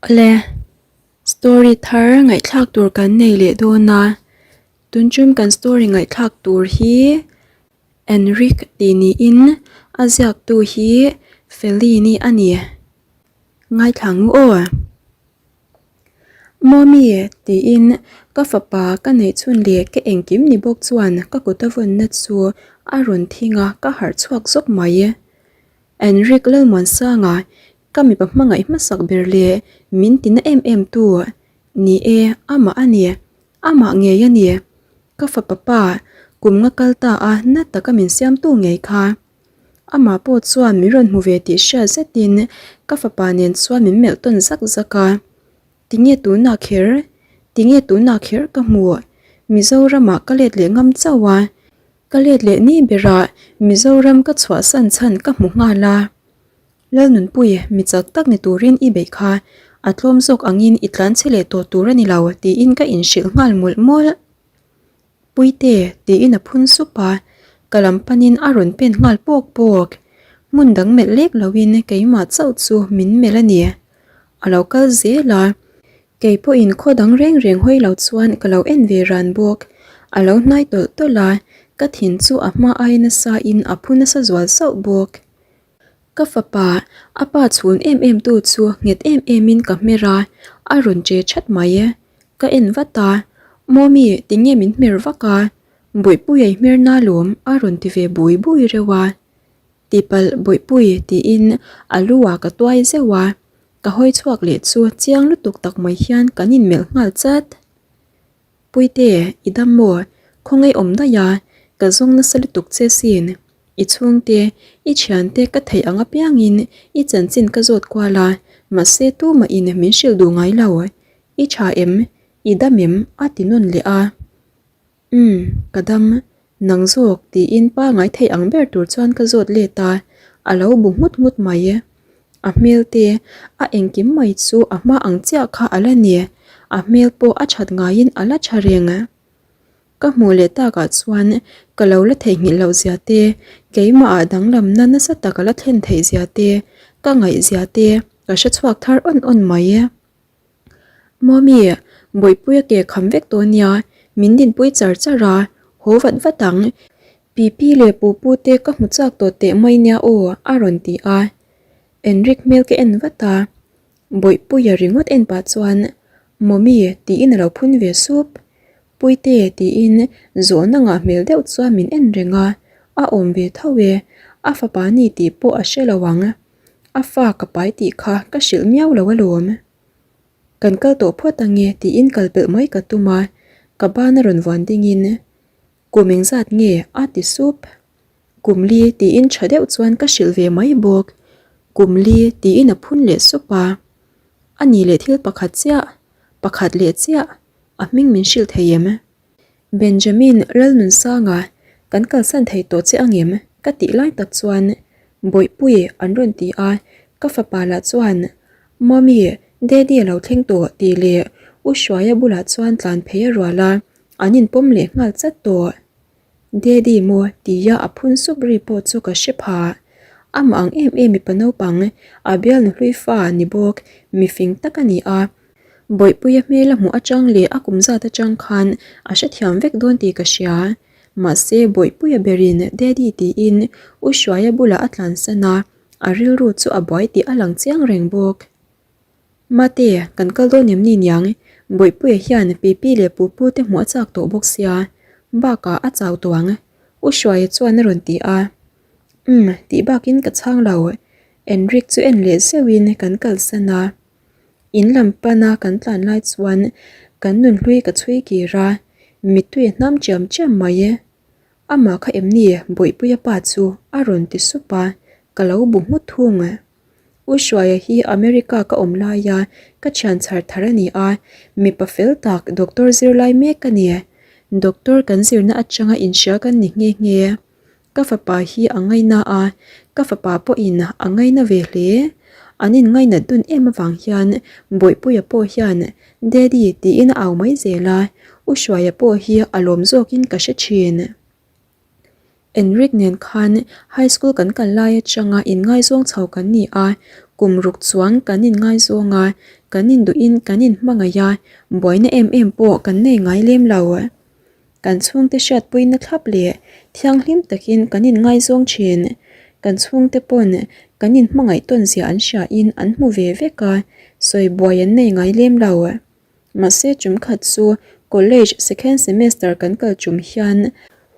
Awle, story thar ngaihthlak tur kan nei leh dawn a, tunchum kan story ngaihthlak tur hi Enrique tih niin a ziaktu hi Fellini a ni. Ngaithla ngu aw. Mawmi tiin ka fapa ka neih chhun leh ka engkim ni bawk chuan ka kut a vawnna chu a rawn thing a, ka harh chhuak zawk mai. Enrique Lalmuansanga ka mipa hmangaih hmasak ber leh min tina em em tu ni e, amah a ni, amah ngei a ni. Ka fapa pa kum nga kal ta a na taka min siamtu ngei kha. Amah pawh chuan min rawn hmu ve tih hriat zetin ka fapa nen chuan min melh tawn zak zak a. Tinge tunah kher? Tinge tunah kher ka hmu? Mizoramah ka let leh ngam chauh a. Ka let leh ni berah Mizoram ka chhuahsan chhan ka hmu nghal a. Lalnunpui, mi chak tak ni turin i beih kha a tlawm zawk angin i tlanchhe leh tawh tur a ni lo tiin ka inhrilh nghal mawlh mawlh. Puite, tiin a phun sup a, ka lam panin a rawn pen nghal pawk pawk. Hmun dang melh lek loin keimah chauh chu min melh a ni. A lo kal zel a, kei pawhin khaw dang reng reng hawi lo chuan ka lo en ve ran bawk. A lo hnai tawlh tawlh a, ka thin chu a hma ai nasa in a phu nasa zual sauh bawk. Ka fapa, a pa chhun em em tu chu nghet em em in ka hmer a, a rawn che that mai. Ka en vat a, Mawmi tinge min hmer vak a, Bawihpuia i hmer na lawm a rawn ti ve bui bui reuh a. Tipalh Bawihpui tiin a lu ah ka tuai zeuh a, ka hawi chhuak leh chu chiang lutuk tak mai hian kan inmelh nghal chat. Puite, i dam maw? Khawngaih awm daih a, ka zawng nasa lutuk che sin. I chhungte, i thiante ka theih ang apiangin i chanchin ka zawt kual a, mahse tumahin min hrilh duh ngai lo. I tha em? I dam em? a ti nawn leh a. Umm, ka dam. Nang zawk, tiin pangai theih ang ber tur chuan ka zawt let a, a lo bu nghut nghut mai. A hmel te, a engkim mai chu a hma ang chiah kha a la ni, a hmel pawh a that ngaiin a la tha reng. Ka hmuh leh takah chuan ka lo la theihnghilh loh zia te, keimahah danglamna nasa tak a la thlen theih zia te, ka ngaih zia te ka hre chhuak thar awn awn mai. Mawmi, Bawihpuia ke kham vek tawh nia, min dinpui char char a, haw vat vat ang. Pipi leh Pupu te ka hmu chak tawh teh mai nia aw, a rawn ti a. Enrik hmel ka en vat a, Bawihpuia ringawt en pah chuan, Mawmi, tiin a lo phun ve sup. Puite, tiin zawhna ngah hmel deuh chuan min en reng a, a awm ve tho e, a fapa ni tih pawh a hre lo ang. A fa ka pai tih kha ka hrilh miau lo alawm. Kan kal tawh phawt ange tiin kal pelh mai ka tum a, ka ban a rawn vuan dingin Kum engzat nge a ti sup. Kum li tiin tha deuh chuan ka hrilh ve mai bawk. Kum li tiin a phun leh sup a. A ni leh thil pakhat chiah, pakhat leh chiah a hming min hrilh thei em? Benjamin Lalnunsanga kan kalsan thei tawh che angem? ka tih lai tak chuan Bawihpui an rawn ti a, ka fapa lah chuan Mummy, Daddy a lo thleng tawh tih leh U Hruaia bulah chuan tlan phei a rual a, an inpawm leh nghal chat tawh. Daddy maw tia a phun sup ri pawh chu ka hre pha. Amah ang em em mipa naupang, a bialnu hlui fa ni bawk, mifing tak a ni a. Bawihpuia hmel a hmuh atang leh a kum zat atang khan a hrethiam vek dawn tih ka hria. Mahse Bawihpuia berin Daddy tiin U Hruaia bulah a tlansan a, a rilru chu a buai tih a lang chiang reng bawk. Mate, kan kal dawn em ni niang? Bawihpuia hian Pipi leh Pupu te hmuh a chak tawh bawk sia, bakah a chau tawh ang, U Hruaia chuan a rawn ti a. Umm, tih bakin ka chhang lo. Enrique chu en leh zeuhin kan kalsan a. In lam pana kan tlan lai chuan kan nunhlui ka chhui kir a, mittui a hnam chiam chiam mai e. Amah kha em ni Bawihpuia pa chu a rawn ti sup a, ka lo bu nghut thung. U Hruaia hi America ka awm laia ka thian chhar thar a ni a, mipa fel tak doctor zirlai mek ka ni. Doctor kan zirna atanga inhria kan ni nghe nghe. Ka fapa hi a ngaina a, ka fapa pawhin a ngaina ve hle. An inngainat dun em avang hian Bawihpuia pawh hian Daddy tiin a au mai zel a, U Hruaia pawh hi a lawm zawkin ka hre thin. Enrique nen khan high school kan kal lai atanga inngaizawng chho kan ni a, Kum ruk chuang kan inngaizawng a, kan induhin kan inhmangaih a, buaina em em pawh kan nei ngai lem lo. Kan chhungte hriatpuina thlap leh thianghlim takin kan inngaizawng thin. Kan chhungte pawn kan inhmangaih tawn zia an hriain an hmu ve vek a, sawi buai an nei ngai lem lo. Mahse tum khat chu college second semester kan kal tum hian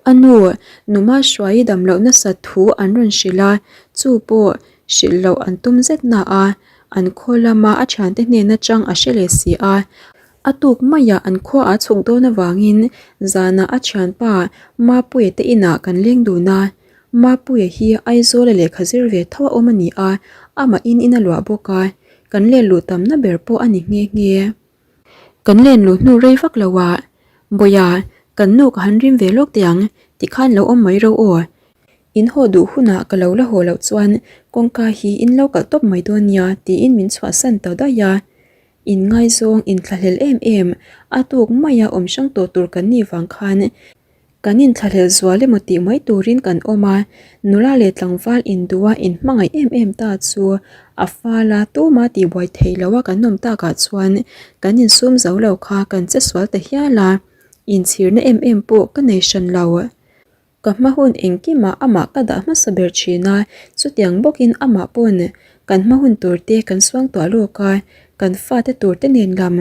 a nu Numa hruai dam loh nasat thu an rawn hrilh a, chu pawh hrilh loh an tum zet na a, an khaw lama a thiante hnen atang a hre leh si a. A tuk maiah an khua a chhuk dawn avangin zanah a thianpa Mapuia te inah kan leng dun a, Mapuia hi Aizawla lehkha zir ve tho a awm a ni a, amah in in a luah bawk a, kan len luh tamna ber pawh a ni nghe nghe. Kan len luh hnu rei vak lo ah, Bawia, kan nu ka han rim ve lawk teh ang, tikhan lo awm mai ro aw. In haw duh hunah ka lo la haw loh chuan kawngka hi in lo kalh tawp mai dawn nia tiin min chhuahsan ta daih a. Inngaizawng inthlahlel em em, a tuk maia awm hrang tawh tur kan nih vang khan kan inthlahlel zual emaw tih mai turin kan awm a, nula leh tlangval induha inhmangaih em em ta chu a fal a, tuma tihbuai theih loha kan awm takah chuan kan insum zo lo kha kan che sual ta hial a, inchhirna em em pawh ka nei hran lo. Ka hma hun engkimah amah ka dah hmasa ber thin a, chutiang bawkin amah pawn kan hma hun tur te kan suangtuah lawk a, kan fate tur te nen lam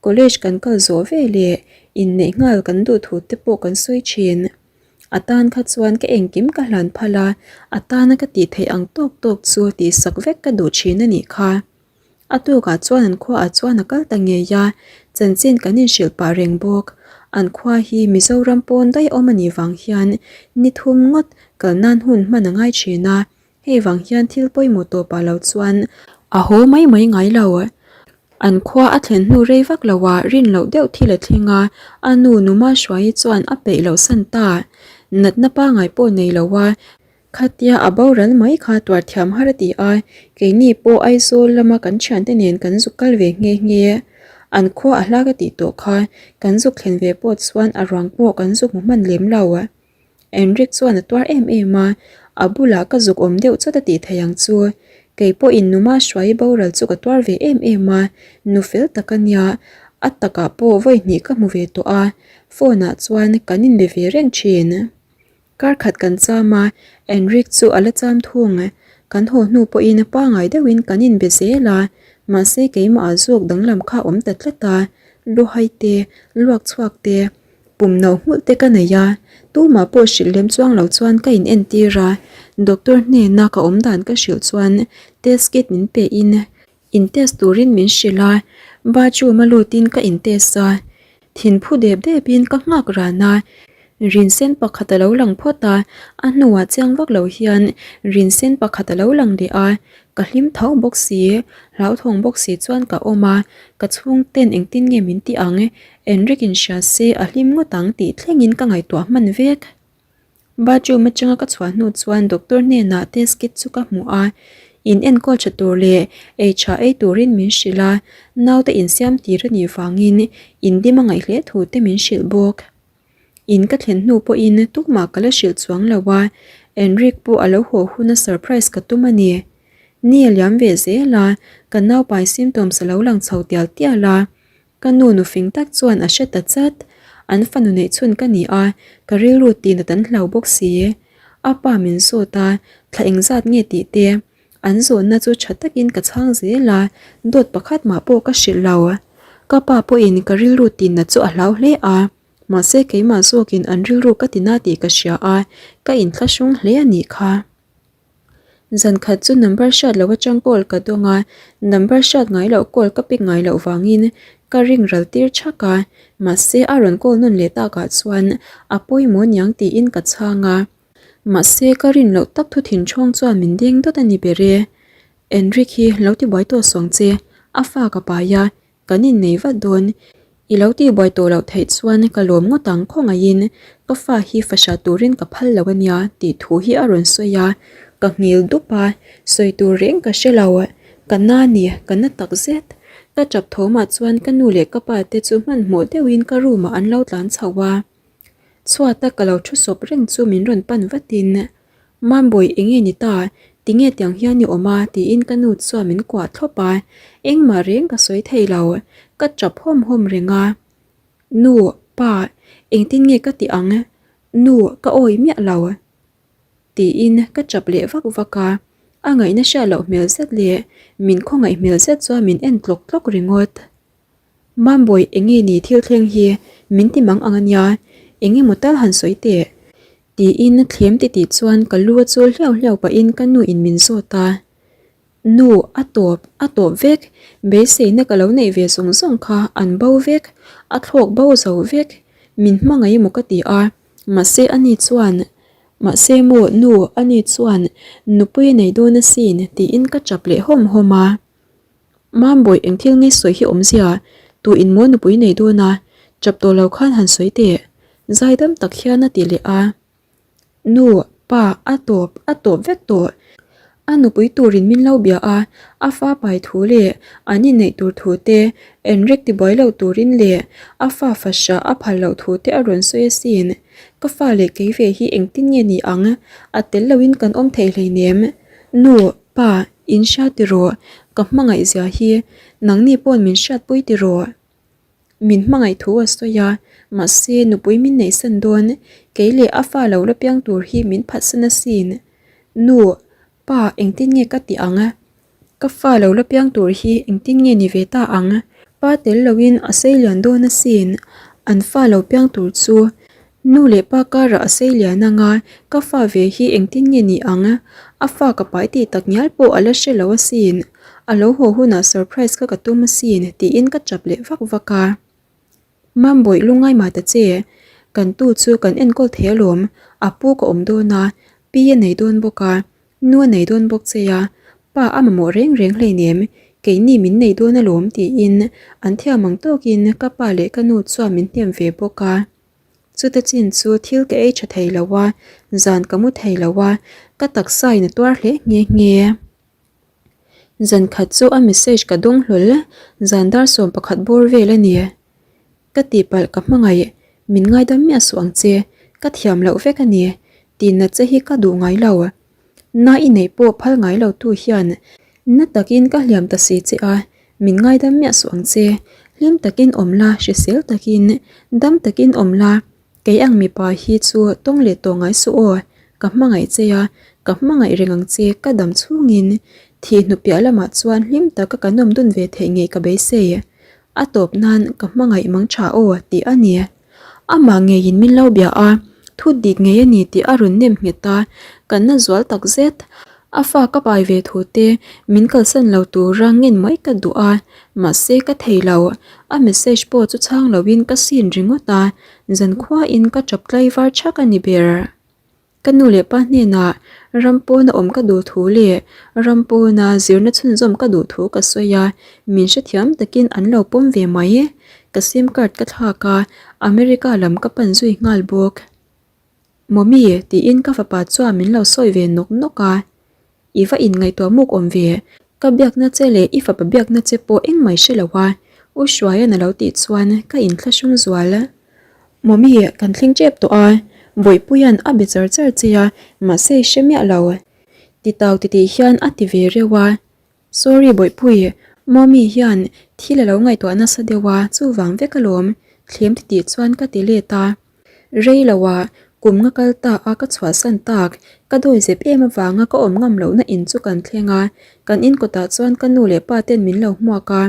college kan kal zawh ve leh inneih nghal kan duh thu te pawh kan sawi thin. A tan kha chuan ka engkim ka hlan phal a, a tana ka tih theih ang tawk tawk chu tihsak vek ka duh thin a nih kha. A tukah chuan an khuaah chuan a kal ta ngei a, chanchin kan inhrilh pah reng bawk. An khua hi Mizoram pawn daih awm a nih vang hian ni thum ngawt kal nan hun hman a ngai thin a, hei vang hian thil pawimawh tawpah lo chuan a haw mai mai ngai lo. An khua a thlen hnu rei vak loah rin loh deuh thil a thleng a, a nu Numa Hruaii chuan a peih loh san ta. Natna pangai pawh nei lo a, Khatia a boral mai kha tuar thiam har a ti a, keini pawh Aizawl lama kan thiante nen kan zuk kal ve nghe nghe. An khua a hla ka tih tawh kha, kan zuk thlen ve pawh chuan a ruang pawh kan zuk hmu hman lem lo. Enrique chuan a tuar em em a, a bulah ka zuk awm deuh chawt a tih thei ang chu. Kei pawhin numa hruai boral chu ka tuar ve em em a, nu fel tak a nia, a takah pawh vawi hnih ka hmu ve tawh a, phone ah chuan kan inbe ve reng thin. Kar khat kan cham a, Enrique chu a la cham thung. Kan haw hnu pawhin pangai deuhin kan inbe zel a, mahse keimah ah zawk danglam kha a awm ta tlat a, luhai te, luak chhuak te, pum no nghulh te ka nei a, tumah pawh hrilh lem chuang lo chuan ka in entir a, doctor hnena ka awm dan ka hrilh chuan test kit min pe in In test turin min hrilh a, bathroom a lutin ka in test a, thin phu dep depin ka nghak ran a, rin sen pakhat a lo lang phawt a, a hnuah chiang vak lo hian rin sen pakhat a lo lang leh a, ka hlim tho bawk si, hlauthawng bawk si chuan ka awm a, ka chhungten engtin nge min tih ang, Enrique in hria se a hlim ngawt ang tih thlengin ka ngaihtuah hman vek. Bathroom atanga ka chhuah hnu chuan doctor hnenah test kit chu ka hmu a, in enkawl tha tur leh ei tha ei turin min hrilh a, naute insiam tir a nih vangin indim a ngaih hle thu te min hrilh bawk. In ka thlen hnu pawhin tukmah ka la hrilh chuang lo a, Enrique pawh a lo haw huna surprise ka tum a ni. Ni a liam ve zel a, ka naupai symptoms a lo lang chho tial tial a, Ka nu nufing tak chuan a hre ta chat. An fanu neih chhun ka ni a, ka rilru tih nat an hlau bawk si. A pa min zawt a, thla engzat nge tih te. An zawhna chu tha takin ka chhang zel a, dawt pakhat mah pawh ka hrilh lo. Ka pa pawhin ka rilru tih nat chu a hlau hle a, mahse keimah zawkin an rilru ka ti na tih ka hria a, ka inthlahrung hle a nih kha. Zan khat chu number hriat loh atang call ka dawng a, number hriat ngai loh call ka pick ngai loh vangin ka ring ral tir thak a, mahse a rawn call nawn leh takah chuan a pawimawh niang tiin ka chhang a, mahse ka rin loh tak thu thinthawng chuan min deng dawt a ni ber e. Enrique hi lo tibuai tawh suang che, a fa ka pai a, Kan innei vat dawn. I lo tihbuai tawh loh theih chuan ka lawm ngawt ang khawngaihin ka fa hi fahra turin ka phal lo ania tih thu hi a rawn sawi a, ka nghil dup a, sawi tur reng ka hre lo. Ka na ni, ka na tak zet. Ka tap thawmah chuan ka nu leh ka pa te chu hmanhmawh deuhin ka room ah an lo tlan chho a. Chhuata ka lo thu sawp reng chu min rawn pan vatin, Mambawi enge ni ta? Tinge tiang hian i awm a? tiin ka nu chuan min kuah thlawp a, engmah reng ka sawi thei lo, ka tap hawm hawm reng a. Nu, pa, engtin nge ka tih ang? Nu, ka awi miah lo. Tiin ka tap leh vak vak a, a ngaihna hriat loh hmel zet leh min khawngaih hmel zet chuan min en tlawk tlawk ringawt. Mambawi enge ni thil thleng hi min ti mang ang ania, enge maw tal han sawi teh? Tiin thlem titih chuan ka lu a chul hliau hliau pahin ka nu in min zawt a. Nu, a tawp, a tawp vek, beiseina ka lo neih ve zawng zawng kha an bo vek, a thlawk bo zo vek, min hmangaih emaw ka ti a, mahse ani chuan, mahse maw nu, ani chuan nupui a nei dawn asin tiin ka tap leh hawm hawm a. Mambawi eng thil nge sawi hi awmzia, tu in maw nupui nei dawn a, tap tawh lo khan han sawi teh, zaidam tak hian a ti leh a. Nu, pa, a tawp, a tawp vek tawh. A nupui turin min lo bia a, a fa pai thu leh an inneih tur thu te, enrek tibuai lo turin leh a fa fahrah a phal loh thu te a rawn sawi asin. Ka fa leh kei ve hi engtin nge ni ang, a tel loin kan awm thei hleinem. Nu, pa, in hria tiraw, ka hmangaih zia hi, nangni pawn min hriatpui tiraw? Min hmangaih thu a sawi a, mahse nupui min neihsan dawn, kei leh a fa lo la piang tur hi min phatsan asin. Nu, pa engtin nge ka tih ang? Ka fa lo la piang tur hi engtin nge ni ve ta ang? Pa tel loin a seilian dawn asin, an fa lo piang tur chu Nu leh pa karah a sei lian ang a, ka fa ve hi engtin nge ni ang? A fa ka pai tih tak ngial pawh a la hre lo asin. A lo haw hunah surprise kha ka tum asin tiin ka tap leh vak vak a. Mambawih lungngai mah ta che, kan tu chu kan enkawl thei alawm, a pu ka awm dawn a, pi a nei dawn bawk a, nu a nei dawn bawk che a, pa a mamawh reng reng hleinem, keini min nei dawn alawm tiin an thiam ang tawkin ka pa leh ka nu chuan min hnem ve bawk a. Chuta chin chu thil ka ei tha thei lo a, zan ka mu thei lo a, ka taksa in a tuar hle nghe nghe. Zan khat chu a message ka dawng hlawl, zan dar 11 bawr vel a ni. Ka tihpalh ka hmangaih, min ngaidam miah suh ang che, ka thiam loh vek a ni, tihna che hi ka duh ngai lo. Na i neih pawh phal ngai lo tu hian na takin ka hliam ta si che a, min ngaidam miah suh ang che. Hlim takin awm la, hrisel takin, dam takin awm la, kei ang mipa hi chu tawng leh tawh ngai suh aw, ka hmangaih che a, ka hmangaih reng ang che ka dam chhungin thih hnu piah lamah chuan hlim taka kan awm dun ve theih ngei ka beisei. A tawp nan ka hmangaih mang tha aw tih a ni. Amah ngeiin min lo bia a, thu dik ngei a ni tih a rawn nem nghet a, kan na zual tak zet. A fa ka pai ve thu te min kalsan lo tura ngen mai ka duh a, mahse ka thei lo. A message pawh chu chhang loin ka sin ringawt a, zankhuain ka tap tlaivar thak a ni ber. Ka nu leh pa hnenah ram pawna awm ka duh thu leh ram pawna zirna chhunzawm ka duh thu ka sawi a, min hrethiam takin an lo pawm ve mai. Ka sim card ka thlak a, America lam ka pan zui nghal bawk. Mawmi, tiin ka fapa chuan min lo sawi ve nawk nawk a. I va inngaihtuah muk awm ve, ka biakna che leh i fapa biakna che pawh engmah i hre lo a, U Hruaia'n a lo tih chuan ka inthlahrung zual. Mawmi, kan thleng tep tawh a, Bawihpuia'n a be char char che a, mahse i hre miah lo. Titau titih hian a ti ve reuh a. Sorry Bawihpui, Mawmi hian thil a lo ngaihtuah nasa deuh a, chuvang vek alawm, thlem titih chuan ka ti let a. Rei lo ah, kum nga kal ta a ka chhuahsan tak, ka dawi zep em avanga ka awm ngam lohna in chu kan thleng a, kan in kawtah chuan ka nu leh pa ten min lo hmuak a,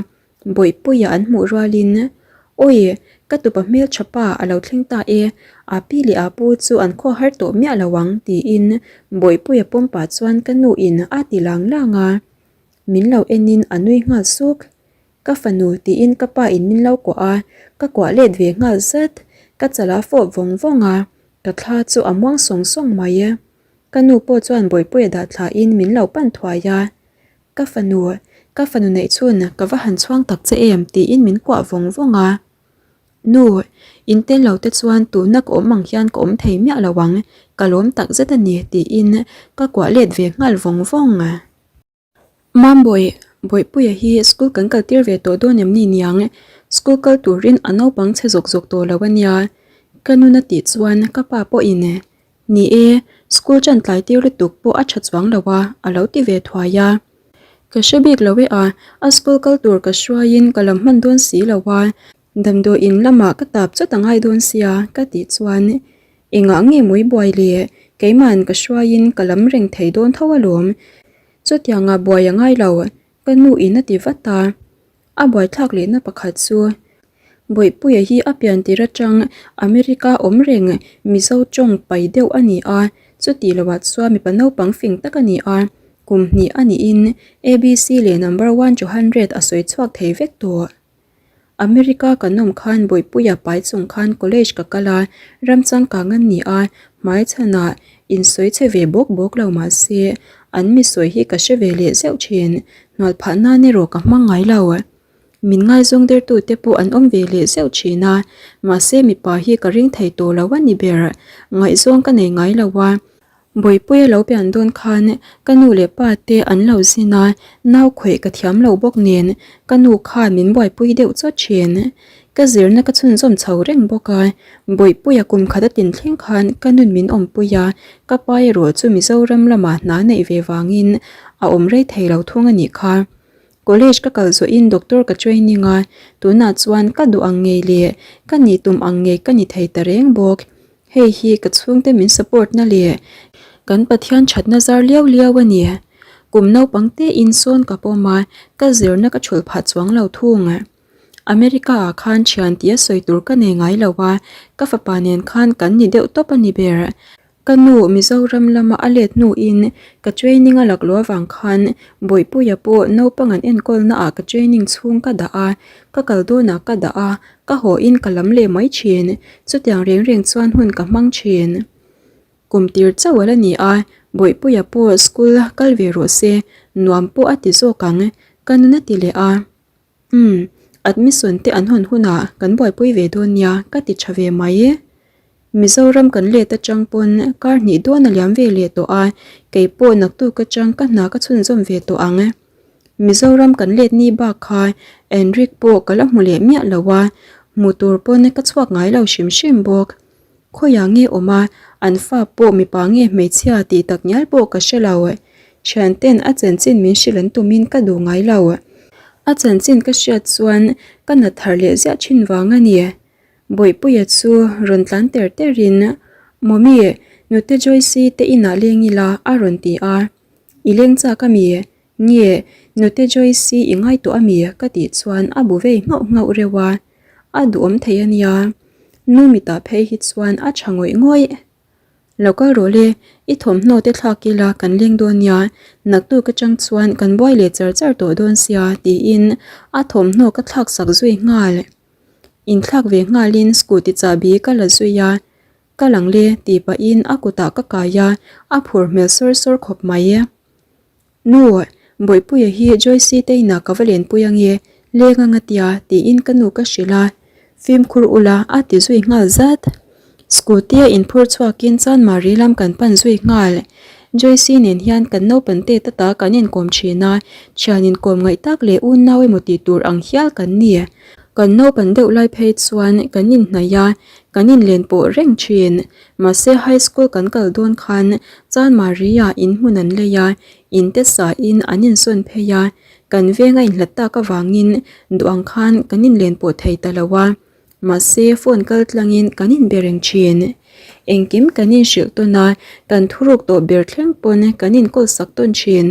Bawihpuia an hmuh rualin, Awi, ka tupa hmeltha pa a lo thleng ta e, a pi leh a pu chu an khaw har tawh miah lo ang, tiin Bawihpuia pawm pah chuan ka nu in a ti lang lang a, min lo enin a nui nghal suk. Ka fanu tiin ka pa in min lo kuah a, ka kuah let ve nghal zat, ka chal a fawp vawng vawng a, ka thla chu a muang sawng sawng mai. Ka nu pawh chuan Bawihpuia dah thla in min lo pan thuai a, Ka fanu, ka fanu neih chhun ka va han chhuang tak che em tiin min kuah vawng vawng a. Nu, in tel lo te chuan tuna ka awm ang hian ka awm thei miah lo ang, ka lawm tak zet a ni tiin ka kuah let ve nghal vawng vawng. Mambawi, Bawihpuia hi school kan kal tir ve tawh dawn em ni niang? School kal turin a naupang chhe zawk zawk tawh lo a nia. Ka nuna tih chuan ka pa pawhin, Ni e, School ṭan tlai tir lutuk pawh a ṭha chuang lo a, a lo ti ve thuai a. Ka hre bik lo e a, a school kal tur ka hruaiin ka lam hman dawn si lo a, damdawi in lamah ka tap chawt a ngai dawn sia ka tih chuan engah nge mawi buai le, keima'n ka hruaiin ka lam reng thei dawn tho alawm, chutiangah buai a ngai lo, ka nu in a ti vat a. A buaithlak lehna pakhat chu Bawihpuia hi a pian tir atang America awm reng Mizo tawng pai deuh a ni a, chutih loah chuan mipa naupang fing tak a ni a, kum hnih a niin ABC leh number one to hundred a sawi chhuak thei vek tawh. America kan awm khan Bawihpuia pai chung khan college ka kal a, ram changkang an ni a, hmai chhanah insawi chhe ve bawk bawk lo mahse an mi sawi hi ka hre ve leh zeuh thin. Hnual phah nan erawh ka hmang ngai lo. Min ngaizawng dertute pawh an awm ve leh zeuh thin a, mahse mipa hi ka ring thei tawh lo a ni ber. Ngaihzawng ka nei ngai lo a, Bawihpuia lo pian dawn khan ka nu leh pa te an lo zin a, nau khawih ka thiam lo bawk nen ka nu khan min buaipui deuh chawt thin. Ka zirna ka chhunzawm chho reng bawk a, Bawihpuia kum khat a tin thleng khan ka nun min awmpui a, ka pa erawh chu Mizoram lamah hna neih ve vangin a awm rei thei lo thung a nih kha. College ka kal zawhin doctor ka training a, tunah chuan ka duh ang ngei leh ka nih tum ang ngei ka ni thei ta reng bawk. Hei hi ka chhungte min support na leh kan Pathian thatna zar liau liau a ni. Kum naupang tein sawn ka pawm a, ka zirna ka thulh phah chuang lo thung. America ah khan thian tih a sawi tur ka nei ngai lo a, ka fapa nen khan kan ni deuh tawp a ni ber. Ka nu Mizoram lama a let hnuin ka training a laklo avang khan Bawihpuia pawh naupang an enkawlna ah ka training chhung ka dah a, ka kal dawnah ka dah a, ka haw in ka lam leh mai thin. Chutiang reng reng chuan hun ka hmang thin. Kum tir chauh a la ni a, Bawihpuia pawh school kal ve rawh se, nuam pawh a ti zawk ang, ka nun a ti leh a. Umm, admission te an hawn hunah kan buaipui ve dawn nia ka ti tha ve mai. Mizoram kan let atang pawn kar hnih dawn a liam ve leh tawh a, kei pawh naktuk atang ka hna ka chhunzawm ve tawh ang. Mizoram kan let ni bak kha Enrique pawh ka la hmu leh miah lo a, hmu tur pawn ka chhuak ngai lo hrim hrim bawk. Khawiah nge awm a, an fa pawh mipa nge hmeichhia tih tak ngial pawh ka hre lo. Thianten a chanchin min hrilh an tumin ka duh ngai lo. A chanchin ka hriat chuan ka nat thar leh ziah thin vang a ni. Bawihpuia chu rawn tlan ter terin, Mawmi, nute Joyce te inah leng ila a rawn ti a. I leng chak a mi? Nge, nute Joyce i ngai tawh a mi? ka tih chuan a bu vei nghauh nghauh reuh a. A duhawm thei a nia. Nu mitah phei hi chuan a tha ngawih ngawih. Lo kal rawh le, i thawmhnaw te thlak ila kan leng dawn nia, naktuk atang chuan kan buai leh char char tawh dawn sia tiin a thawmhnaw ka thlak sak zui nghal. Inthlak ve nghalin scooty chahbi ka la zui a, ka lang le tih pahin a kutah ka kai a, a phur hmel sawr sawr khawp mai. Nu, Bawihpuia hi Joyce te inah ka va lenpui ange, leng anga tia, tiin ka nu ka hrilh a. Fimkhur ula, a ti zui nghal zat. Scooty a inphur chhuakin Chanmari lam kan pan zui nghal. Joyce nen hian kan naupan te tata kan inkawm thin a, thian inkawm ngaih tak leh unau emaw tih tur ang hial kan ni. Kan naupan deuh lai phei chuan kan inhnaih a, kan inlen pawh reng thin. Mahse high school kan kal dawn khan Chanmari-ah in hmun an lei a, in te sain an insawn phei a, kan veng a inhlat tak avangin duh ang khan kan inlen pawh thei ta lo a. Mahse phone kal tlangin kan inbe reng thin. Engkim kan inhrilh tawn a, kan thuruk tawh ber thleng pawn kan inkawl sak tawn thin.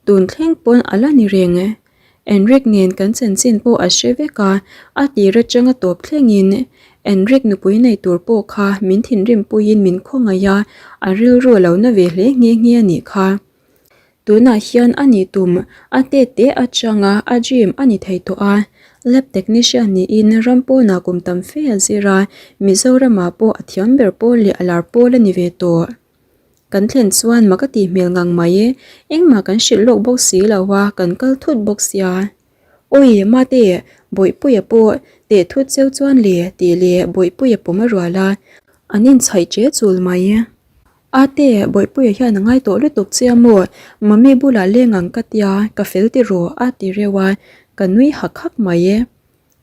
Tun thleng pawn a la ni reng. Enrique nen kan chanchin pawh a hre vek a, a tir atanga tawp thlengin Enrique nupui nei tur pawh kha min thinrim puiin min khawngaih a, a rilru a lo na ve hle nghe nghe a nih kha. Tunah hian a nih tum a tet te atanga a dream a ni thei tawh a, lab technician niin ram pawnah kum tam fe a zir a, Mizoramah pawh a thiam ber pawl leh a lar pawl a ni ve tawh. Kan thlen chuan mak a tih hmel ngang mai e, engmah kan hrilh lawk bawk si lo a, kan kal thut bawk sia. Awi Mate, Bawihpuia pawh teh thut cheu chuan le tih leh Bawihpuia pawm a rual a, an inchhaih che chul mai. Ate, Bawihpuia hian a ngai tawh lutuk che a maw, Mummy bulah leng ang ka tia, ka fel tiraw a ti reuh a, ka nui hak hak mai e.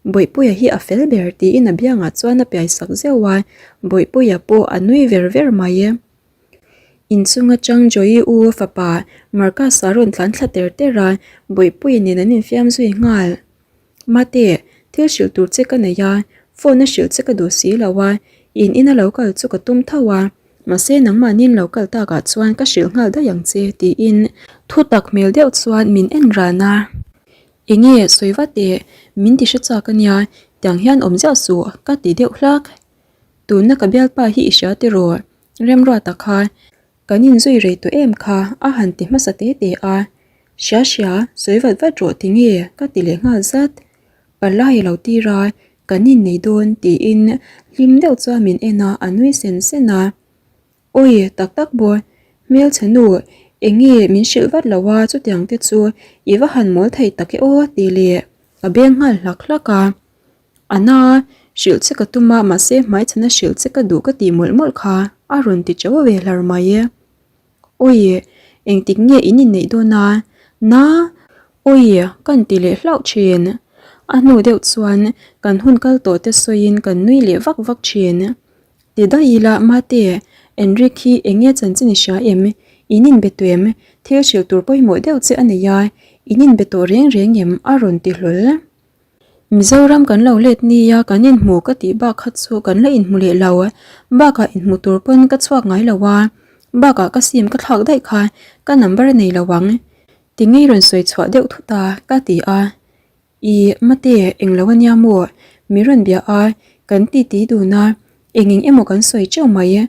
Bawihpuia hi a fel ber tiin a biangah chuan a piai sak zeuh a, Bawihpuia pawh a nui ver ver mai. Inchung atang Joey u fapa Marcus-a rawn tlan thla ter ter a, Bawihpuii nen an infiam zui nghal. Mate, thil hrilh tur che ka nei a, phone a hrilh che ka duh si lo a, in ina lo kal chu ka tum tho a, mahse nangmahniin lo kal takah chuan ka hrilh nghal daih ang che tiin thu tak hmel deuh chuan min en ran a. Enge sawi vat eh, min ti hre chak a nia, tiang hian awm ziah suh ka ti deuh hlak. Tuna ka bialpa hi i hria tiraw? Remruata kha kan inzui rei tawh em kha a han ti hmasa te te a, Hria hria, sawi vat vat rawh ti nge ka ti leh nghal zat. Palai a lo tir a, kan innei dawn tiin hlim deuh chuan min en a, a nui sen sen a. Awi tak tak maw, hmelchhe nu eng nge min hrilh vat lo a chutiang te chu i va han mawl thei tak e aw tih leh ka beng nghal hlak hlak a. A na, hrilh che ka tum a mahse hmaichhana hrilh che ka duh ka tih mawlh mawlh kha a rawn ti chauh ve hlar mai e. Awi, engtik nge in inneih dawn a? Na, awi kan ti leh hlauh thin. A hnu deuh chuan kan hun kal tawh te sawiin kan nui leh vak vak thin. Ti daih ila Mate, Enrique hi eng nge chanchin i hria em? In inbe tawh em? Thil hrilh tur pawimawh deuh che a nei a, in inbe tawh reng reng em? a rawn ti hlawl. Mizoram kan lo let nia kan inhmu ka tih bak kha chu kan la inhmu leh lo. Bakah inhmu tur pawn ka chhuak ngai lo a, bakah ka sim ka thlak daih kha ka number a nei lo ang. Ti ngei rawn sawi chhuah deuh thut a ka ti a. I mate eng lo ania maw? Mi rawn bia a, kan titi dun a, eng eng emaw kan sawi teuh mai.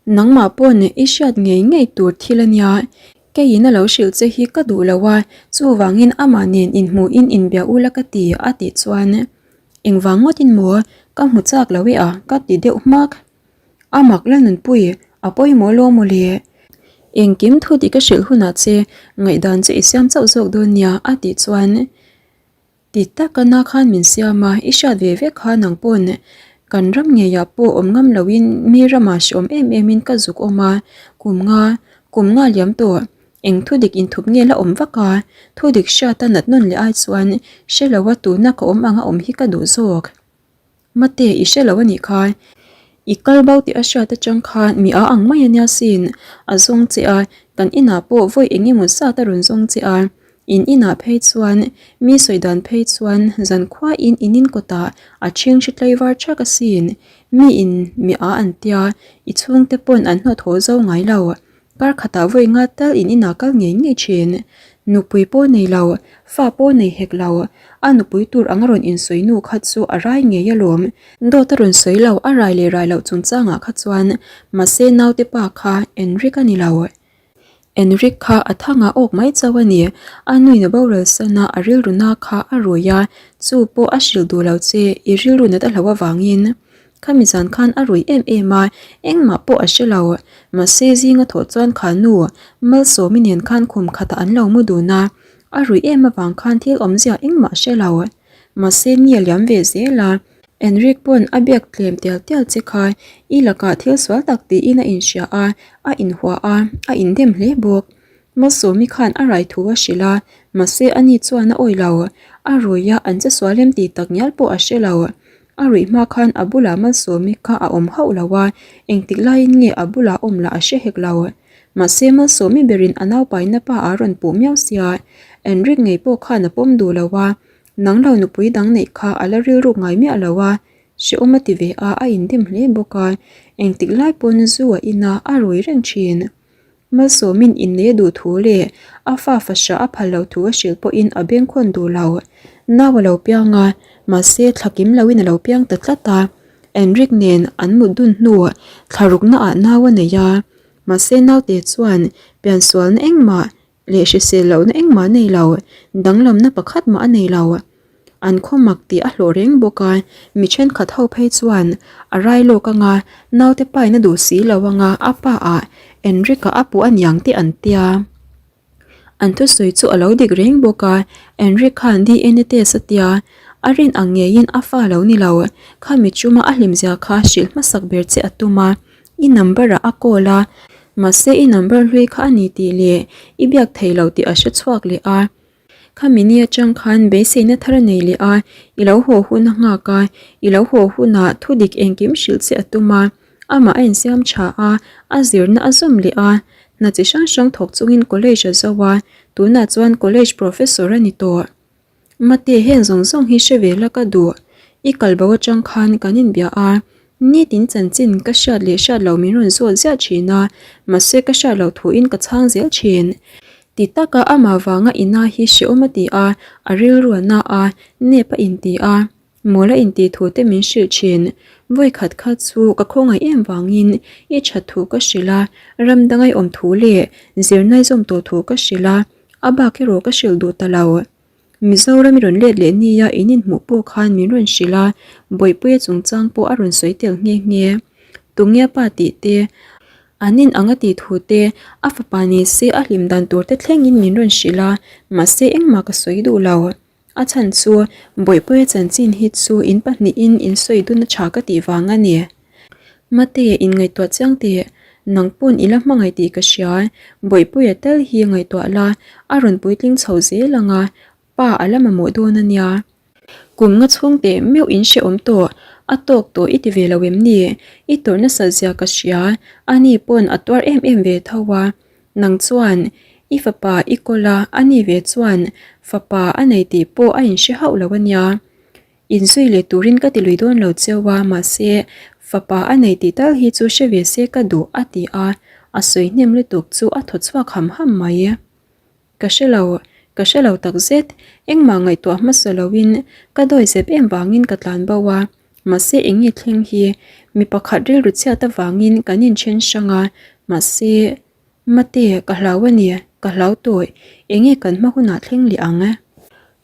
Nangmah pawn i hriat ngei ngei tur thil ania. Keiin a lo hrilh che hi ka duh lo a, chuvangin amah nen inhmuhin inbia ula ka ti a tih chuan engvang ngawtin maw ka hmu chak lo e a ka ti deuh hmak. A mak la nunpui a pawimawh lo maw le? Engkim thu tih ka hrilh hunah che ngaihdan che i siam chauh zawk dawn nia a tih chuan Ti tak a na khan min siam a, i hriat ve vek kha nang pawn kan ram ngeiah pawh awm ngam loin mi ramah hreawm em em in ka zuk awm a, kum nga, kum nga liam tawh, eng thu dik inthup nge la awm vak a, thu dik hriat a nat nawn leh ai chuan hre lo a tuna ka awm anga awm hi ka duh zawk. Mate, i hre lo a nih kha. I kal bo tih a hriat atang khan mi a ang mai a nia sin. A zawng che a, kan inah pawh vawi eng emaw zat a rawn zawng che a. In inah phei chuan, mi sawi dan phei chuan zankhuain in in kawtah a ṭhing hri tlaivar ṭhak asin. Mi in mi a an tia, i chhungte pawn an hnawt haw zo ngai lo. Kar khatah vawi nga tal in inah kal ngei ngei thin. Nupui pawh nei lo, fa pawh nei hek lo. A nupui tur anga rawn insawi nu kha chu a rai ngei alawm. Dawt a rawn sawi lo, a rai leh rai loh chungchangah kha chuan mahse naute pa kha Enrique a ni lo. Enrique kha a thangah awk mai chauh a ni. A nuin a boral san a, a rilru na kha a rui a, chu pawh a hrilh duh lo che, i rilru nat a hlauh avangin. Khami zan khan a rui em em a, engmah pawh a hre lo. Mahse zinga thawh chuan kha nu Malsawmi nen khan khum khatah an lo mu dun a, a rui em avang khan thil awmzia engmah a hre lo. Mahse ni a liam ve zel a, Enrique pawn a biak tlem tial tial che kha i lakah thil sual tak tiin a inhria a, a inhua a, a indem hle bawk. Malsawmi khan a rai thu a hrilh a, mahse ani chuan a awih lo. A rui a, an che sual em tih tak ngial pawh a hre lo. A ruih hma khan a bulah Malsawmi kha a awm hauh lo a, engtik laiin nge a bulah awm lah a hre hek lo. Mahse Malsawmi berin a naupaina pa a rawn puh miau sia, Enrique ngei pawh khan a pawm duh lo a, nang lo nupui dang neih kha a la rilruk ngai miah lo a, hrehawm a ti ve a, a indim hle bawk a, engtik lai pawn zu a in a, a rui reng thin. Malsawmin innei a duh thu leh a fa fahrah a phal loh thu a hrilh pawhin a bengkhawn duh lo. Nau a lo piang a, mahse thla kim loin a lo piang ta tlat a. Enrique nen an mut dun hnu thla ruknaah nau a nei a, mahse naute chuan piansualna engmah leh hrisel lohna engmah a nei lo, danglamna pakhat mah a nei lo. An khaw mak tih a hlawh reng bawk a, mi thenkhat ho phei chuan a rai lawk anga naute pain a duh si lo anga a pa ah Enrique-a a puh a niang tih an tia. An thusawi chu a lo dik reng bawk a, Enrique khan DNA test a tia, a rin ang ngeiin a fa lo ni lo, khami chuma a hlimzia kha hrilh hmasak ber che a tum a, i number ah a call a, mahse i number hlui kha a ni tih leh i biak thei lo tih a hre chhuak leh a. Khami ni atang khan beiseina thar a nei leh a, i lo haw hun a nghak a, i lo haw hunah thudik engkim hrilh che a tum a, amah a insiam tha a, a zirna a zawm leh a. Hna chi hrang hrang thawk chungin college a zo a, tunah chuan college professor a ni tawh. Mate heng zawng zawng hi hre ve la ka duh. I kal bo atang khan kan inbia a, nitin chanchin ka hriat leh hriat loh min rawn zawt ziah thin a, mahse ka hriat loh thuin ka chhang zel thin. Ti taka amah vanga ina hi hrehawm a ti a, a rilru a na a, nep a inti a. Mawl a intih thu te min hrilh thin. Vawi khat kha chu ka khawngaih em vangin i that thu ka hrilh a, ram dang ai awm thu leh zirnai zawm tawh thu ka hrilh a, a bak erawh ka hrilh duh ta lo. Mizoram i rawn let leh nia in inhmuh pawh khan min rawn hrilh a, Bawihpuia chungchang pawh a rawn sawi tel nghe nghe. Tunge pa tih te, an in ang a tih thu te, a fapa ni se a hlim dan tur te thlengin min rawn hrilh a, mahse engmah ka sawi duh lo. A chhan chu Bawihpuia chanchin hi chu in pahnihin in sawi dun a tha ka tih vang a ni. Mate, inngaihtuah chiang teh, nang pawn i la hmangaih tih ka hria. Bawihpuia tal hi ngaihtuah la, a rawn puitling chho zel ang a, pa a la mamawh dawn a nia. Kum nga chhung teh meuh in hrehawm tawh, a tawk tawh i ti ve lo em ni? I tawrh nasat zia ka hria, ani pawn a tuar em em ve tho a. Nang chuan i fapa i kawl a, a ni ve chuan fapa a nei tih pawh a inhre hauh lo a nia. Inzui leh turin ka ti lui dawn lo cheu a, mahse fapa a nei tih tal hi chu hre ve se ka duh a ti a, a sawi hnem lutuk chu a thaw chhuak ham ham mai. Ka hre lo, ka hre lo tak zet. Engmah ngaihtuah hmasa loin ka dawi zep em vangin ka tlan bo a, mahse eng nge thleng hi mi pakhat rilru chhiat avangin kan inthen hrang a, mahse Mate ka hlau a ni, ka hlau tawih, eng nge kan hma hunah thleng leh ang?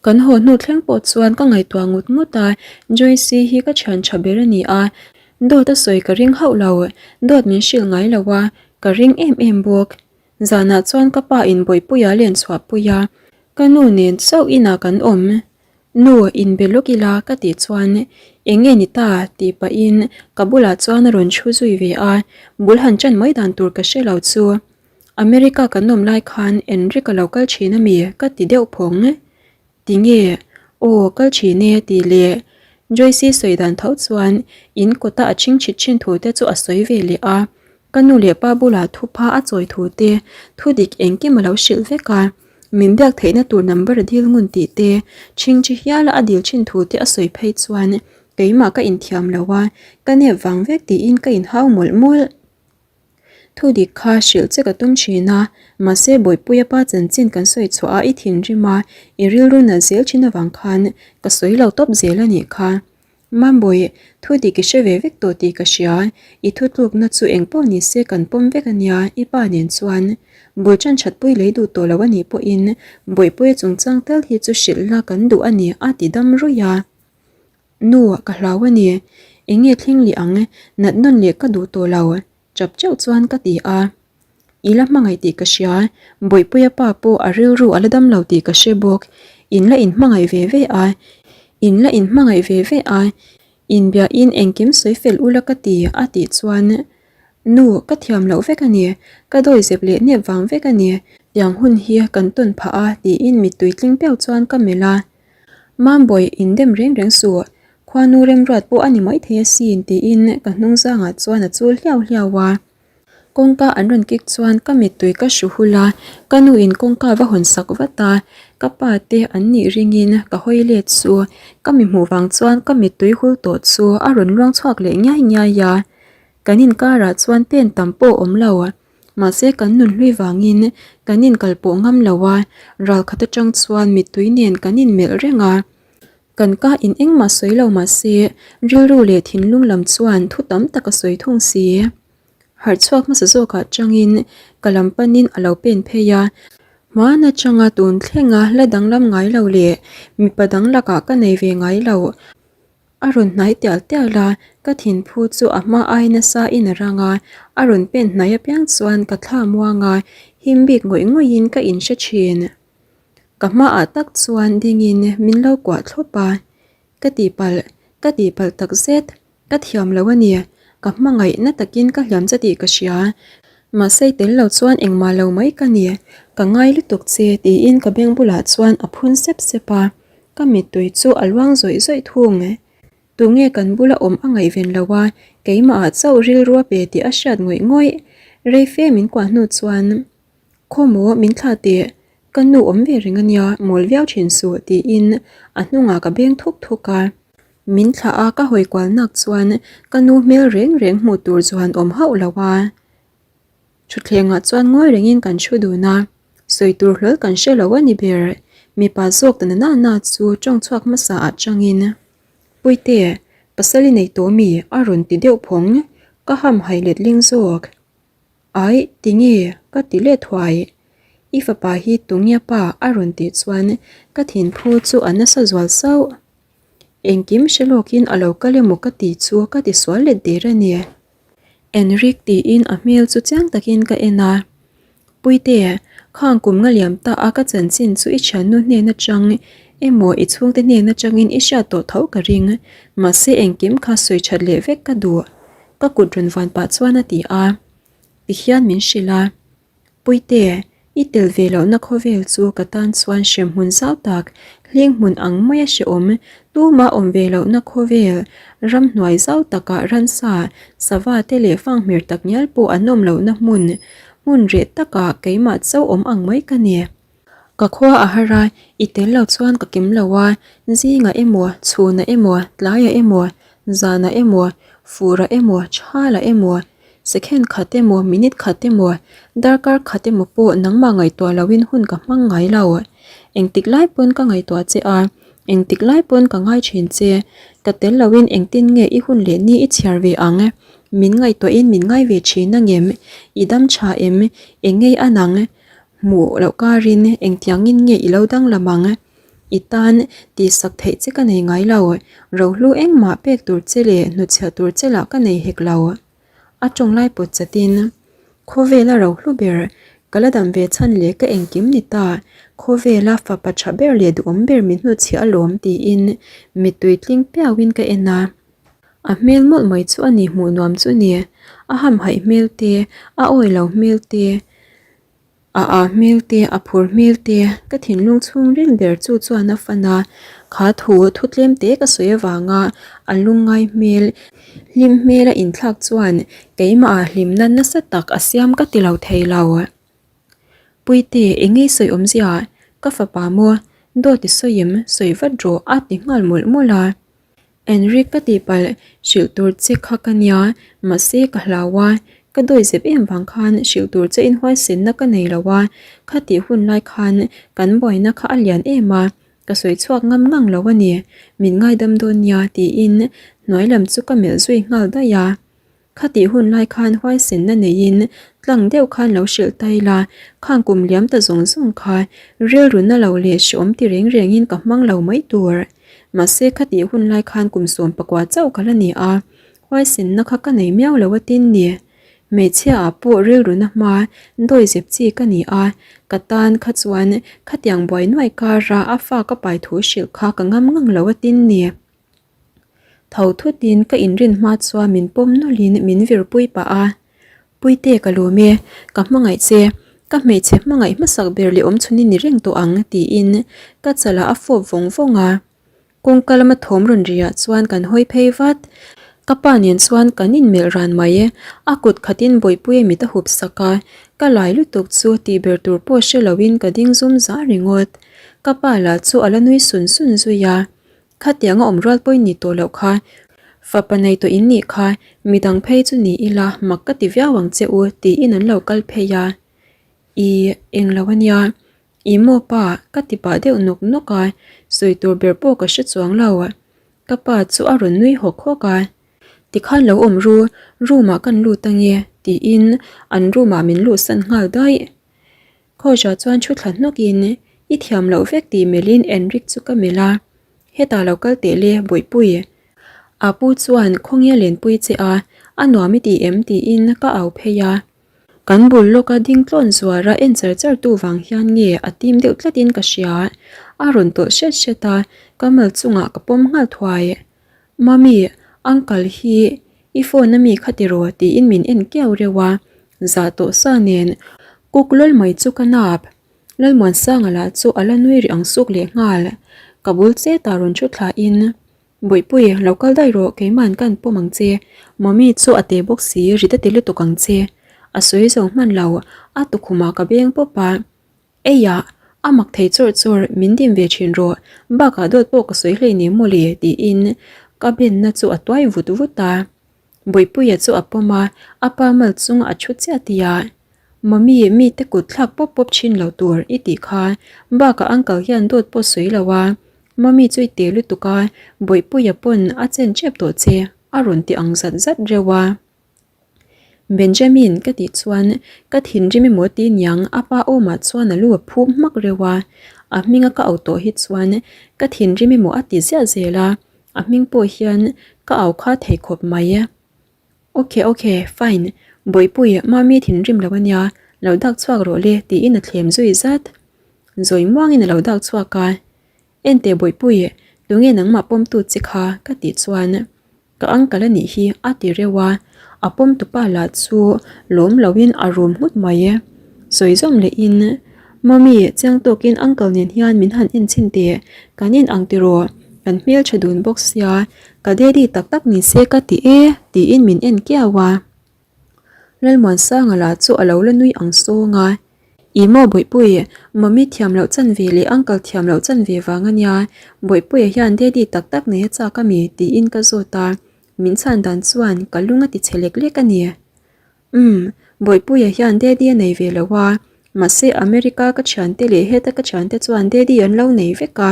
Kan haw hnu thleng pawh chuan ka ngaihtuah ngut ngut a, Joyce hi ka thian tha ber a ni a, dawt a sawi ka ring hauh lo, dawt min hrilh ngai lo a, ka ring em em bawk. Zanah chuan ka pa in Bawihpuia len chhuah pui a, ka nu nen chauh inah kan awm. Nu, inbe lawk ila ka tih chuan eng nge ni ta tih pahin ka bulah chuan a rawn thu zui ve a, bul han ṭan mai dan tur ka hre lo chu. America kan awm lai khan Enrique a lo kal ṭhin a mi ka ti deuh phawng. Tinge? Aw, kal thin e tih leh Joyce sawi dan tho chuan in kawta a chhing chhit thin thu te chu a sawi ve leh a, ka nu leh pa bulah thupha a chawi thu te thu dik engkim a lo hrilh vek a, min biak theihna tur number a dil ngun tih te chhing chi hiala a dil thin thu te a sawi phei chuan keimah ka inthiam lo a, ka nep vang vek tiin ka inhau mawlh mawlh. Thu dik kha hrilh che ka tum thin a, mahse Bawihpuia pa chanchin kan sawi chhuah a i thinrim a, i rilru nalh zel thin avang khan ka sawi lo tawp zel a nih kha. Mambawi, thu dik i hre ve vek tawh tih ka hria, i thutlukna chu eng pawh ni se kan pawm vek a nia, i pa nen chuan. Bul tan thatpui lei duh tawh lo a nih pawhin Bawihpuia chungchang tal hi chu hrilh la kan duh a ni a ti dam ruih a. Nu, ka hlau a ni. Eng nge thleng leh ang? Nat nawn leh ka duh tawh lo, chap chauh chuan ka ti a. I la hmangaih tih ka hria, Bawihpuia pa pawh a rilru a la dam lo tih ka hre bawk. In la inhmangaih ve ve a, in la inhmangaih ve ve a, inbiahin engkim sawi fel ula ka ti a tih chuan Nu, ka thiam loh vek a ni, ka dawi zep leh nep vang vek a ni, tiang hun hi kan tawn phah a tiin mittui tling piau chuan ka melh a. Mambawi indem reng reng suh, khuanu remruat pawh a ni maithei asin tiin ka hnung zangah chuan a chul hliau hliau a. Kawngka an rawn kik chuan ka mittui ka hru hul a, ka nu in kawngka va hawn sak vat a, ka pa te an nih ringin ka hawi let chu ka mi hmuh vang chuan ka mittui hul tawh chu a rawn luang chhuak leh ngiai ngiai a. Kan inkarah chuan pen tam pawh a awm lo. Mahse kan nun hlui vangin kan inkal pawh ngam lo a, ral khat atang chuan mittui nen kan inmelh reng a. Kan ka in engmah sawi lo mahse rilru leh thinlung lam chuan thu tam tak a sawi thung si. Harh chhuak hmasa zawkah changin ka lam panin a lo pen phei a, hmaan atanga tun thlenga la danglam ngai lo leh mipa dang lakah ka nei ve ngai lo. A rawn hnai tial tial a, ka thinphu chu a hma ai nasa in a rang a, a rawn pen hnai apiang chuan ka thla muang a, him bik ngawih ngawih in ka inhre thin. Ka hmaah tak chuan dingin min lo kuah thlawp a, ka tihpalh, ka tihpalh tak zet, ka thiam lo a ni, ka hmangaih na takin ka hliam che tih ka hria, mahse i tel lo chuan engmah lo mai ka ni, ka ngai lutuk che tiin ka beng bulah chuan a phun sep sep a. Ka mittui chu a luang zawih zawih thung e. Tunge kan bula awm a ngaihven lo a, keimahah chauh rilru a pe tih a hriat ngawih ngawih. Rei fe min kuah hnu chuan, Khawmaw min thlah teh, ka nu awm ve reng a nia, mawl viau thin suh tiin a hnungah ka beng thuk thuk a. Min thlah a ka hawi kual nak chuan ka nu hmel reng reng hmuh tur chuan awm hauh lo a. Thutthlengah chuan ngawi rengin kan thu dun a, sawi tur hlawl kan hre lo a ni ber. Mipa zawk ta na na chu tawng chhuak hmasa ah changin, Puite, pasal i nei tawh mi? a rawn ti deuh phawng. Ka ham hai let ling zawk. Aih, tinge? ka ti let thuai. I fapa hi tunge pa? a rawn tih chuan ka thinphu chu a nasa zual sauh. Engkim hre lawkin a lo kal emaw ka tih chu ka ti sual let der a ni. Enrique tiin a hmel chu chiang takin ka en a. Puite, khang kum nga liam ta a ka chanchin chu i thiannu hnen atang emaw i chhungte hnen atangin i hriat tawh tho ka ring. Mahse engkim kha sawi that leh vek ka duh. Ka kut rawn van pah chuan a ti a. Tihian min hrilh a. Puite, i tel ve lohna khawvel chu ka tan chuan hremhmun zau tak, hling hmun ang maia hrehawm, tuma awm ve lohna khawvel, ramhnuai zau takah ransa, sava te leh fanghmir tak ngial pawh an awm lohna hmun, hmun reh takah keimah chauh awm ang mai ka ni. Ka khua a har a, i tel lo chuan ka kim lo a, zingah emaw, chhunah emaw, tlaiah emaw, zanah emaw, furah emaw, thalah emaw, second khat emaw, minute khat emaw, darkar khat emaw pawh nangmah ngaihtuah loin hun ka hmang ngai lo. Engtik lai pawn ka ngaihtuah che a, engtik lai pawn ka ngai thin che, ka tel loin engtin nge i hun leh ni i chhiar ve ang? Min ngaihtuahin min ngai ve thin angem? I dam tha em? Eng ngei a nang? Hmuh loh karin engtiangin nge i lo danglam ang? I tan tihsak theih che ka nei ngai lo, rohlu engmah pek tur che leh hnutchhiah tur che lah ka nei hek lo. A tawng lai pawt chatin, Khawvela rohlu ber, ka la dam ve chhan leh ka engkim ni ta, khawvela fapa tha ber leh duhawm ber min hnutchhiah alawm tiin mittui tling piauin ka en a. A hmel mawlh mai chu a ni hmuh nuam chu ni, a hamhaih hmel te, a awi lo hmel te, A ah hmel te, a phur hmel te, ka thinlung chhungril ber chu chuan a fan a, kha thu thu tlem te ka sawi avanga a lungngai hmel, hlim hmel a inthlak chuan keimah ah hlimna nasa tak a siam ka ti lo thei lo. Puite, eng nge sawi awmzia? Ka fapa maw? Dawt i sawi em? Sawi vat rawh a ti nghal mawlh mawlh a. Enrique ka tihpalh hrilh tur che kha ka nia, mahse ka hlau a, ka dawi zep em vang khan hrilh tur che inhuaisenna ka nei lo a, khatih hun lai khan kan buaina kha a lian em a, ka sawi chhuak ngam ngang lo a ni, min ngaidam dawn nia tiin hnuai lam chu ka melh zui nghal daih a. Khatih hun lai khan huaisenna neiin tlang deuh khan lo hrilh ta ila, khang kum liam ta zawng zawng kha rilru na lo leh hreawm ti reng rengin ka hmang lo mai tur. Mahse khatih hun lai khan kum 11 chauh ka la ni a, huaisenna kha ka nei miau lo atin ni. Hmeichhia ah pawh rilru na hma dawi zep chi ka ni a, ka tan kha chuan khatiang buai nuai kara a fa ka pai thu hrilh kha ka ngam ngang lo atin ni. Tho thutin ka inrin hma chuan min pawm nawlhin min virpui pah a, Puite ka lawm e, ka hmangaih che, ka hmeichhe hmangaih hmasak ber leh awmchhun i ni reng tawh ang tiin ka chalah a fawp vawng vawng a. Kawngka lama thawm rawn riah chuan kan hawi phei vat, ka pa nen chuan kan inmelh ran mai, a kut khatin Bawihpuia mit a hup sak a, ka lai lutuk chu tih ber tur pawh hre loin ka ding zum zah ringawt, ka pa lah chu a la nui sun sun zui a. Khatiang a awm rual pawhin ni tawh loh kha, fapa nei tawh in nih kha, midang phei chu ni ila mak ka ti viau ang che u tiin an lo kal phei a. I eng lo ania, i maw pa ka ti pah deuh nawk nawk a, sawi tur ber pawh ka hre chuang lo. Ka pa chu a rawn nui hawk hawk a, tikhan lo awm ru, room ah kan lut ange tiin an room ah min luhsan nghal daih. Khawiah chuan thu thla hnawkin i thiam loh vek tih melhin Enrique chu ka melh a, Hetah lo kal teh le Bawihpui. A pu chuan khawnge lenpui che a, a nuam i ti em tiin ka au phei a. Kan bul lawka ding tlawn zuara en char char tu vang hian nge a tim deuh tlatin ka hria. A rawn tawlh hret hret a, ka mal chungah ka pawm nghal thuai. Mummy, uncle hi i phone a mi kha tiraw tiin min en kiau reuh a, zah tawh sa nen kuk lawl mai chu ka nap. Lalmuansanga lah chu a la nui rih ang suk leh nghal. Ka bul chet ah rawn thu thla in, Bawihpui, lo kal daih rawh, keima'n kan pawm ang che. Mummy chu a te bawk si, rit a ti lutuk ang che. A sawi zo hman lo, a tukhumah ka beng pawp a. Eiah, a mak thei chawrh chawrh, min dim ve thin rawh, bakah dawt pawh ka sawi hlei ni mawle tiin ka benna chu a tuai vut vut a. Bawihpuia chu a pawm a, a pa mal chung a thu chiah tih a, Mummy, mite kut thlak pawp pawp thin lo tur i tih kha, bakah uncle hian dawt pawh sawi lo a, Mummy chu i te lutuk a, Bawihpuia pawn a chen tep tawh che a rawn ti ang zat zat reuh a. Benjamin ka tih chuan ka thinrim emaw ti niang a pa awmah chuan a lu a phum hmak reuh a, a hminga ka au tawh hi chuan ka thinrim emaw a ti ziah zel a, a hming pawh hian ka au kha thei khawp mai. Ok ok fine Bawihpui mami thinrim lo ania lo dak chhuak rawh le tiin a thlem zui zat. Zawi muangin a lo dak chhuak a, Enteh Bawihpui tunge nangmah pawmtu che kha ka tih chuan Ka uncle a nih hi a ti reuh a, a pawm tupa lah chu lawm loin a rum nghut mai. Sawi zawm lehin, Mummy, chiang tawkin uncle nen hian min han en chhin teh, kan in ang tiraw, kan hmeltha dun bawk sia, ka daddy tak tak ni se ka ti e tiin min en kiau a. Lalmuansanga lah chu a lo la nui ang sawng a, I maw Bawihpui, mummy thiam loh chan ve leh uncle thiam loh chan ve vang a nia, Bawihpuia hian daddy tak tak nei a chak a mi? tiin ka zawt a, min chhan dan chuan ka lung a ti chhe lek lek a ni. Umm, Bawihpuia hian daddy a nei ve lo a, mahse America ka thiante leh heta ka thiante chuan daddy an lo nei vek a,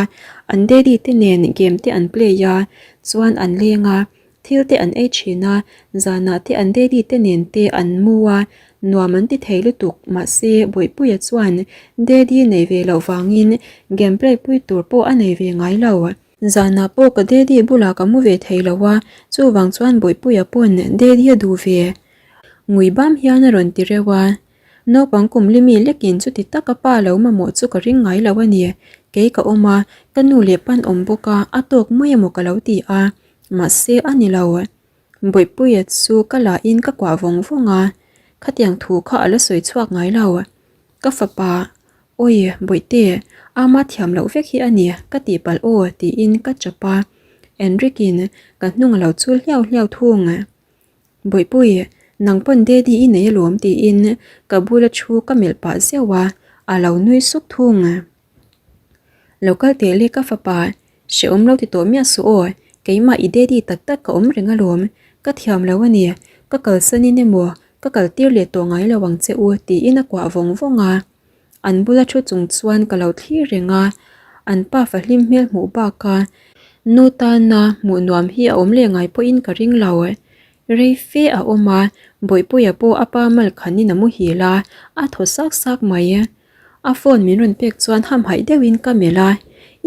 an daddy te nen game te an play a, chuan an leng a, Thil te an ei thin a, zanah te an daddy te nen te an mu a, nuam an ti thei lutuk. Mahse, Bawihpuia chuan daddy nei ve loh vangin game play pui tur pawh a nei ve ngai lo. Zanah pawh ka daddy bulah ka mu ve thei lo a, chuvang chuan Bawihpuia pawn daddy a duh ve. Ngui bam hian a rawn ti reuh a. Naupang kum limi lekin chuti taka pa lo mamawh chu ka ring ngai lo a ni. Kei ka awm a, ka nu leh pan awm bawk a, a tawk mai emaw ka lo ti a. Mahse a ni lo. Bawihpuia chu ka la in ka kuah vawng vawng a, khatiang thu kha a la sawi chhuak ngai lo. Ka fapa, Awi Bawihte, ama thiam loh vek hi a ni, ka tihpalh aw tiin ka chap a. Enrique-in ka hnung a lo chul hliau hliau thung. Bawihpui, nang pawn daddy i nei alawm tiin ka bula thu ka melh pah zeuh a, a lo nui suk thung. Lo kal teh le ka fapa, hrehawm lo ti tawh miah suh aw, keimah i daddy tak tak ka awm reng alawm, ka thiam lo a ni, ka kalsan in emaw ka kal tir leh tawh ngai lo ang che u tiin a kuah vawng vawng a. An bula thu chung chuan ka lo thlir reng a, an pa fahlim hmel hmuh baka nu tana hmuh nuam hi a awm leh ngai pawhin ka ring lo. Rei fe a awm a, Bawihpuia pawh a pa mal khanin a muhil a, a thaw sak sak mai. A phone min rawn pek chuan hamhaih deuhin ka melh a,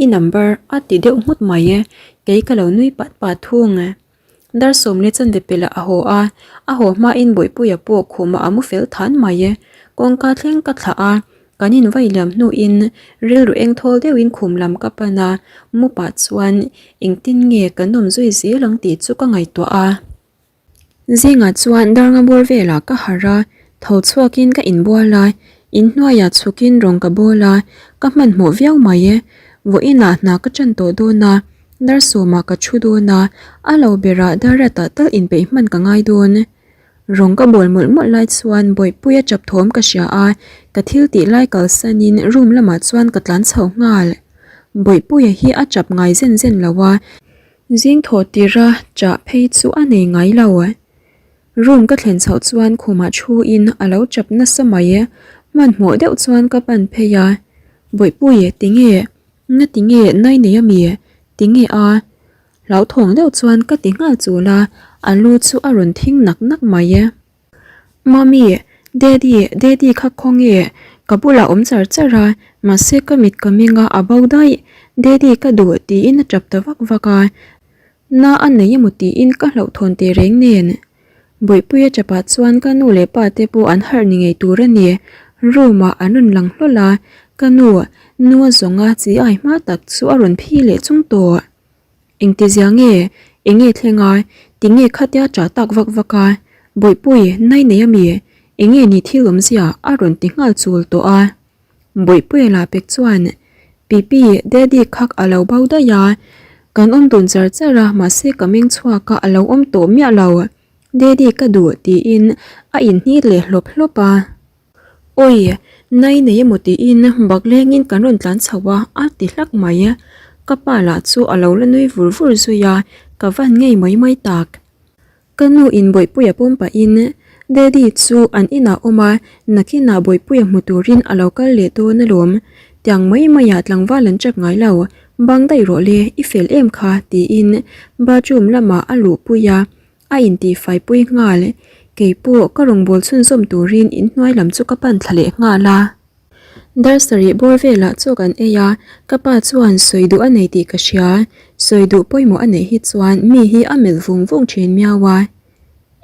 I number a ti deuh nghut mai e, kei ka lo nui pat pat thung. Dar sawmli chanve pelh a haw a, a haw hmain Bawihpuia pawh khumah a mu fel than mai e. Kawngka thleng ka thlah a, kan invai liam hnuin rilru eng thawl deuhin khum lam ka pan a, mu pah chuan engtin nge kan awm zui zel ang tih chu ka ngaihtuah a. Zingah chuan darnga bawr velah ka harh a, tho chhuakin ka inbual a, inhnuaiah chhukin rawng ka bawl a, ka hmanhmawh viau mai e. Vawiinah hna ka ṭan tawh dawn a, dar sawmah ka ṭhu dawn a, a lo berah dar ratah tal inpeih hman ka ngai dawn. Rawng ka bawl mawlh mawlh lai chuan Bawihpuia ṭap thawm ka hria a, ka thil tih lai kalsanin room lamah chuan ka tlan chho nghal. Bawihpuia hi a ṭap ngai zen zen lo a, Zing thawh tira chah phei chu a nei ngai lo. Room ka thlen chhoh chuan khumah thu in a lo chap nasa mai. Hmanhmawh deuh chuan ka pan phei a, Bawihpui, tinge? Nga tinge nai nei a mi? Tinge a? Hlauthawng deuh chuan ka ti nghal chul a, a lu chu a rawn thing nak nak mai. Mummy, Daddy, Daddy kha khawnge? Ka bulah awm char char a, mahse ka mit ka meng a, a bo daih. Daddy ka duh tiin a tap ta vak vak a. Na a nei emaw tiin ka hlauhthawn teh reng nen. Bawihpuia chapah chuan ka nu leh pa te pawh an harh ni ngei tur a ni. Room ah an rawn lang hlawl a, ka nu, nu a zawnga chi ai hma tak chu a rawn phi leh chung tawh. Engtizia nge? Enge thleng a? Tinge khatia chah tak vak vak a? Bawihpui, nai nei ami? Enge ni thil awmzia? a rawn ti nghal chul tawh a. Bawihpuia lah pek chuan, Pipi, Daddy khak a lo bo daih a. Kan awm dun char char a, mahse ka meng chhuak a, a lo awm tawh miah lo. Daddy ka duh tiin a inhnit leh hlawp hlawp a. Awi, nai nei emaw tiin bak lengin kan rawn tlan chho a, a ti hlak mai. Ka pa lah chu a lo la nui vur vur zui a, ka van ngei mai mai tak. Ka nu in Bawihpuia pawm pahin Daddy chu an inah awm a, nakinah Bawihpuia hmu turin a lo kal leh dawn alawm. Tiang mai maiah tlangval an chak ngai lo, bang daih rawh le, i fel em kha tiin bathroom lamah a luhpui a, a intihfai pui nghal. Keipawh ka rawngbâwl chhunzawm turin inhnuai lam chu ka pan thla leh nghal a. Dar sarih bawr velah chaw kan ei a, ka pa chuan sawi duh a nei tih ka hria. Sawi duh pawimawh a neih hi chuan mi hi a melh vung vung thin miau a.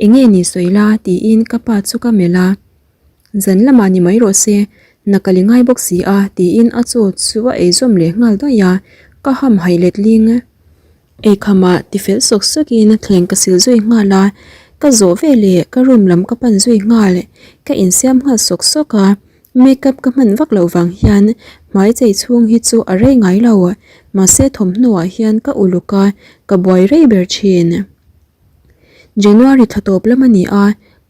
Enge ni sawi la? tiin ka pa chu ka melh a. Zan lamah ni mai rawh se, na ka li ngai bawk si a, tiin a chaw chu a ei zawm leh nghal daih a, ka ham haih let ling. Eikhamah tifel sawk sawkin thleng ka sil zui nghal a, ka zawh veleh ka room lam ka pan zui nghal, ka insiam nghal sawk sawk a, makeup ka hman vak loh vang hian hmai chei chhung hi chu a rei ngai lo, mahse thawmhnaw ah hian ka uluk a, ka buai rei ber thin. January thla tawp lam a ni a,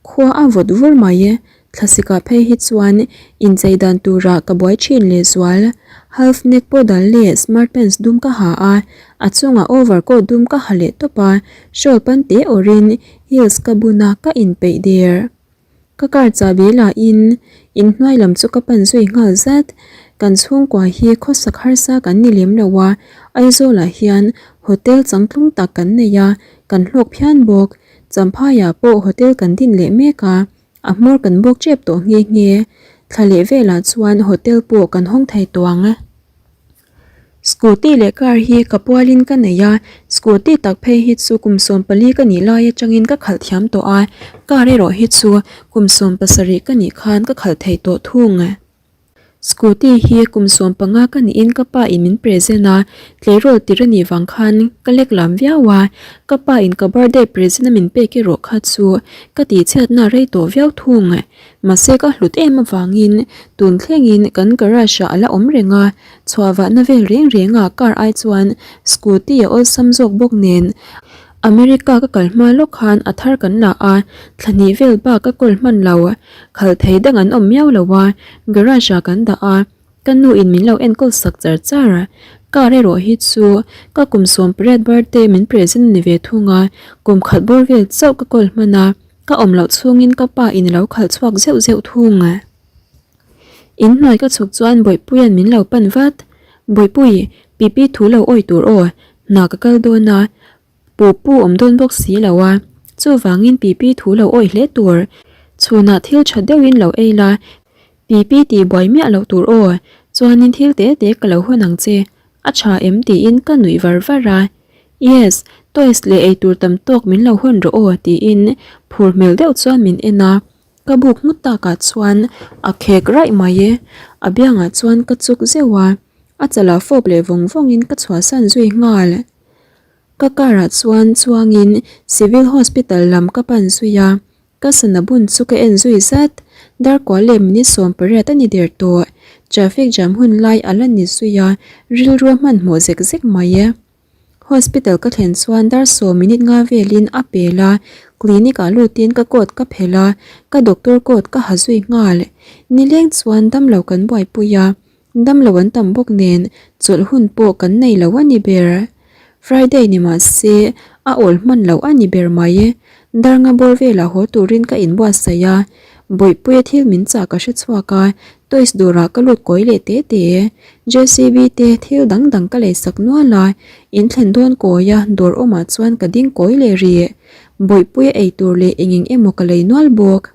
khua a vawt vur mai. Thlasikah phei hi chuan inchei dan turah ka buai thin lehzual. Half neck pawh dal leh smart pants dum ka ha a, a chungah over coat dum ka ha leh tawp a, shawl pan te awrhin heels ka bun a, ka inpeih der. Ka car chahbi lahin inhnuai lam chu ka pan zui nghal zat. Kan chhungkua hi khawsak harsa kan ni lem lo a, Aizawlah hian hotel changtlung tak kan nei a, kan hlawk phian bawk. Champhaiah pawh hotel kan din leh mek a, a hmawr kan bawk tep tawh nghe nghe. Thla leh velah chuan hotel pawh kan hawng thei tawh ang. Scooty leh car hi ka pualin ka nei a, scooty tak phei hi chu kum 14 ka nih lai atangin ka khalh thiam tawh a, car erawh hi chu kum 17 ka nih khan ka khalh thei tawh thung. Scooty hi kum 15 ka niin ka pa in min present a, tleirawl tir a nih vang khan ka lek lam viau a, ka pa in ka birthday present a min pek erawh kha chu ka tihchhiatna rei tawh viau thung. Mahse ka hlut em avangin tun thlengin kan garage ah a la awm reng a, chhuah vahna vel reng reng ah car ai chuan scooty a awlsam zawk bawk nen America ka kal hma lawk khan a thar kan la a, thla hnih vel bak ka kawl hman lo, khalh thei dang an awm miau lo a, garage ah kan dah a. Ka nu in min lo enkawl sak char char a, car erawh hi chu ka kum 18 birthday min present a ni ve thung a, kum khat bawr vel chauh ka kawl hman a, ka awm loh chhungin ka pa in a lo khalh chhuak zeuh zeuh thung. In hnuai ka chhuk chuan Bawihpuia'n min lo pan vat, Bawihpui, pipi thu lo awi tur aw, hna ka kal dawn a, Pu pu awm dawn bawk si lo a, chuvangin pipi thu lo awih hle tur. Chhunah thil tha deuhin lo ei la, pipi tih buai miah loh tur aw, chuanin thil te te ka lo hawn ang che, a tha em tiin ka nuih var var a. Yes, toys leh eitur tam tawk min lo hawn rawh aw tiin phur hmel deuh chuan min en a, ka buk nghut takah chuan a khek raih mai e, a biangah chuan ka chuk zeuh a, a chalah fawp leh vawng vawngin ka chhuahsan zui nghal. Ka car ah chuan chuangin Civil Hospital lam ka pan zui a, ka sana bun chu ka en zui zat. Darkua leh minute 18 a ni der tawh. Traffic jam hun lai a la ni zui a, rilru a hmanhmawh zek zek mai e. Hospital ka thlen chuan dar sawm minute nga velin a pel a, clinic ah lutin ka coat ka phelh a, ka doctor coat ka ha zui nghal. Nileng chuan damlo kan buaipui a, Damlo an tam bawk nen chawlh hun pawh kan nei lo a ni ber. Friday ni mah se a awl hman loh a ni ber mai. Darnga bawr velah haw turin ka inbuatsaih a, Bawihpuia thil min chah ka hre chhuak a, toys dawrah ka lut kawi leh te te. JCB te thil dang dang ka leisak nual a, in thlen dawn kawia dawr awmah chuan ka ding kawi leh rih. Bawihpuia eitur leh eng eng emaw ka lei nual bawk.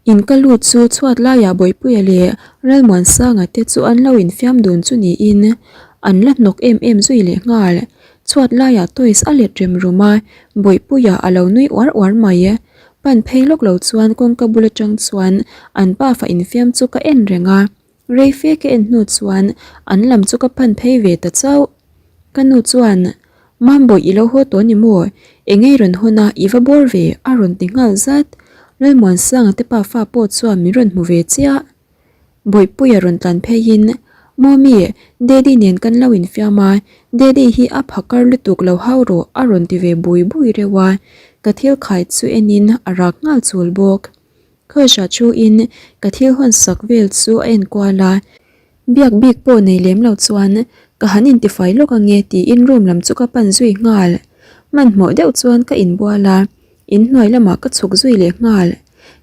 In ka lut chu chhuat laiah Bawihpuia leh Ralmuansanga te chu an lo infiam dun chu niin an la hnawk em em zui leh nghal. Chhuat laiah toys a let rem rum a, Bawihpuia a lo nui uar uar mai. Pan phei lawk lo chuan kawngka bul atang chuan an pafa infiam chu ka en reng a. Rei fe ka en hnu chuan an lam chu ka pan phei ve ta chauh. Ka nu chuan, Mambawi i lo haw tawh ni maw? Eng ei rawn hawn a, i va bawr ve, a rawn ti nghal zat. Lalmuansanga te pafa pawh chuan min rawn hmu ve chiah. Bawihpuia rawn tlan pheiin, Mawmi, Daddy nen kan lo infiam a, Daddy hi a phakar lutuk lo hau rawh, a rawn ti ve bui bui reuh a. ka thil khai chu enin a rak nghal chul bawk. Khawisha thuin ka thil hawn sak vel chu a enkual a, biak bik pawh nei lem lo chuan ka han intifai lawk ange tiin room lam chu ka pan zui nghal. Hmanhmawh deuh chuan ka inbual a, inhnuai lamah ka chhuk zui leh nghal.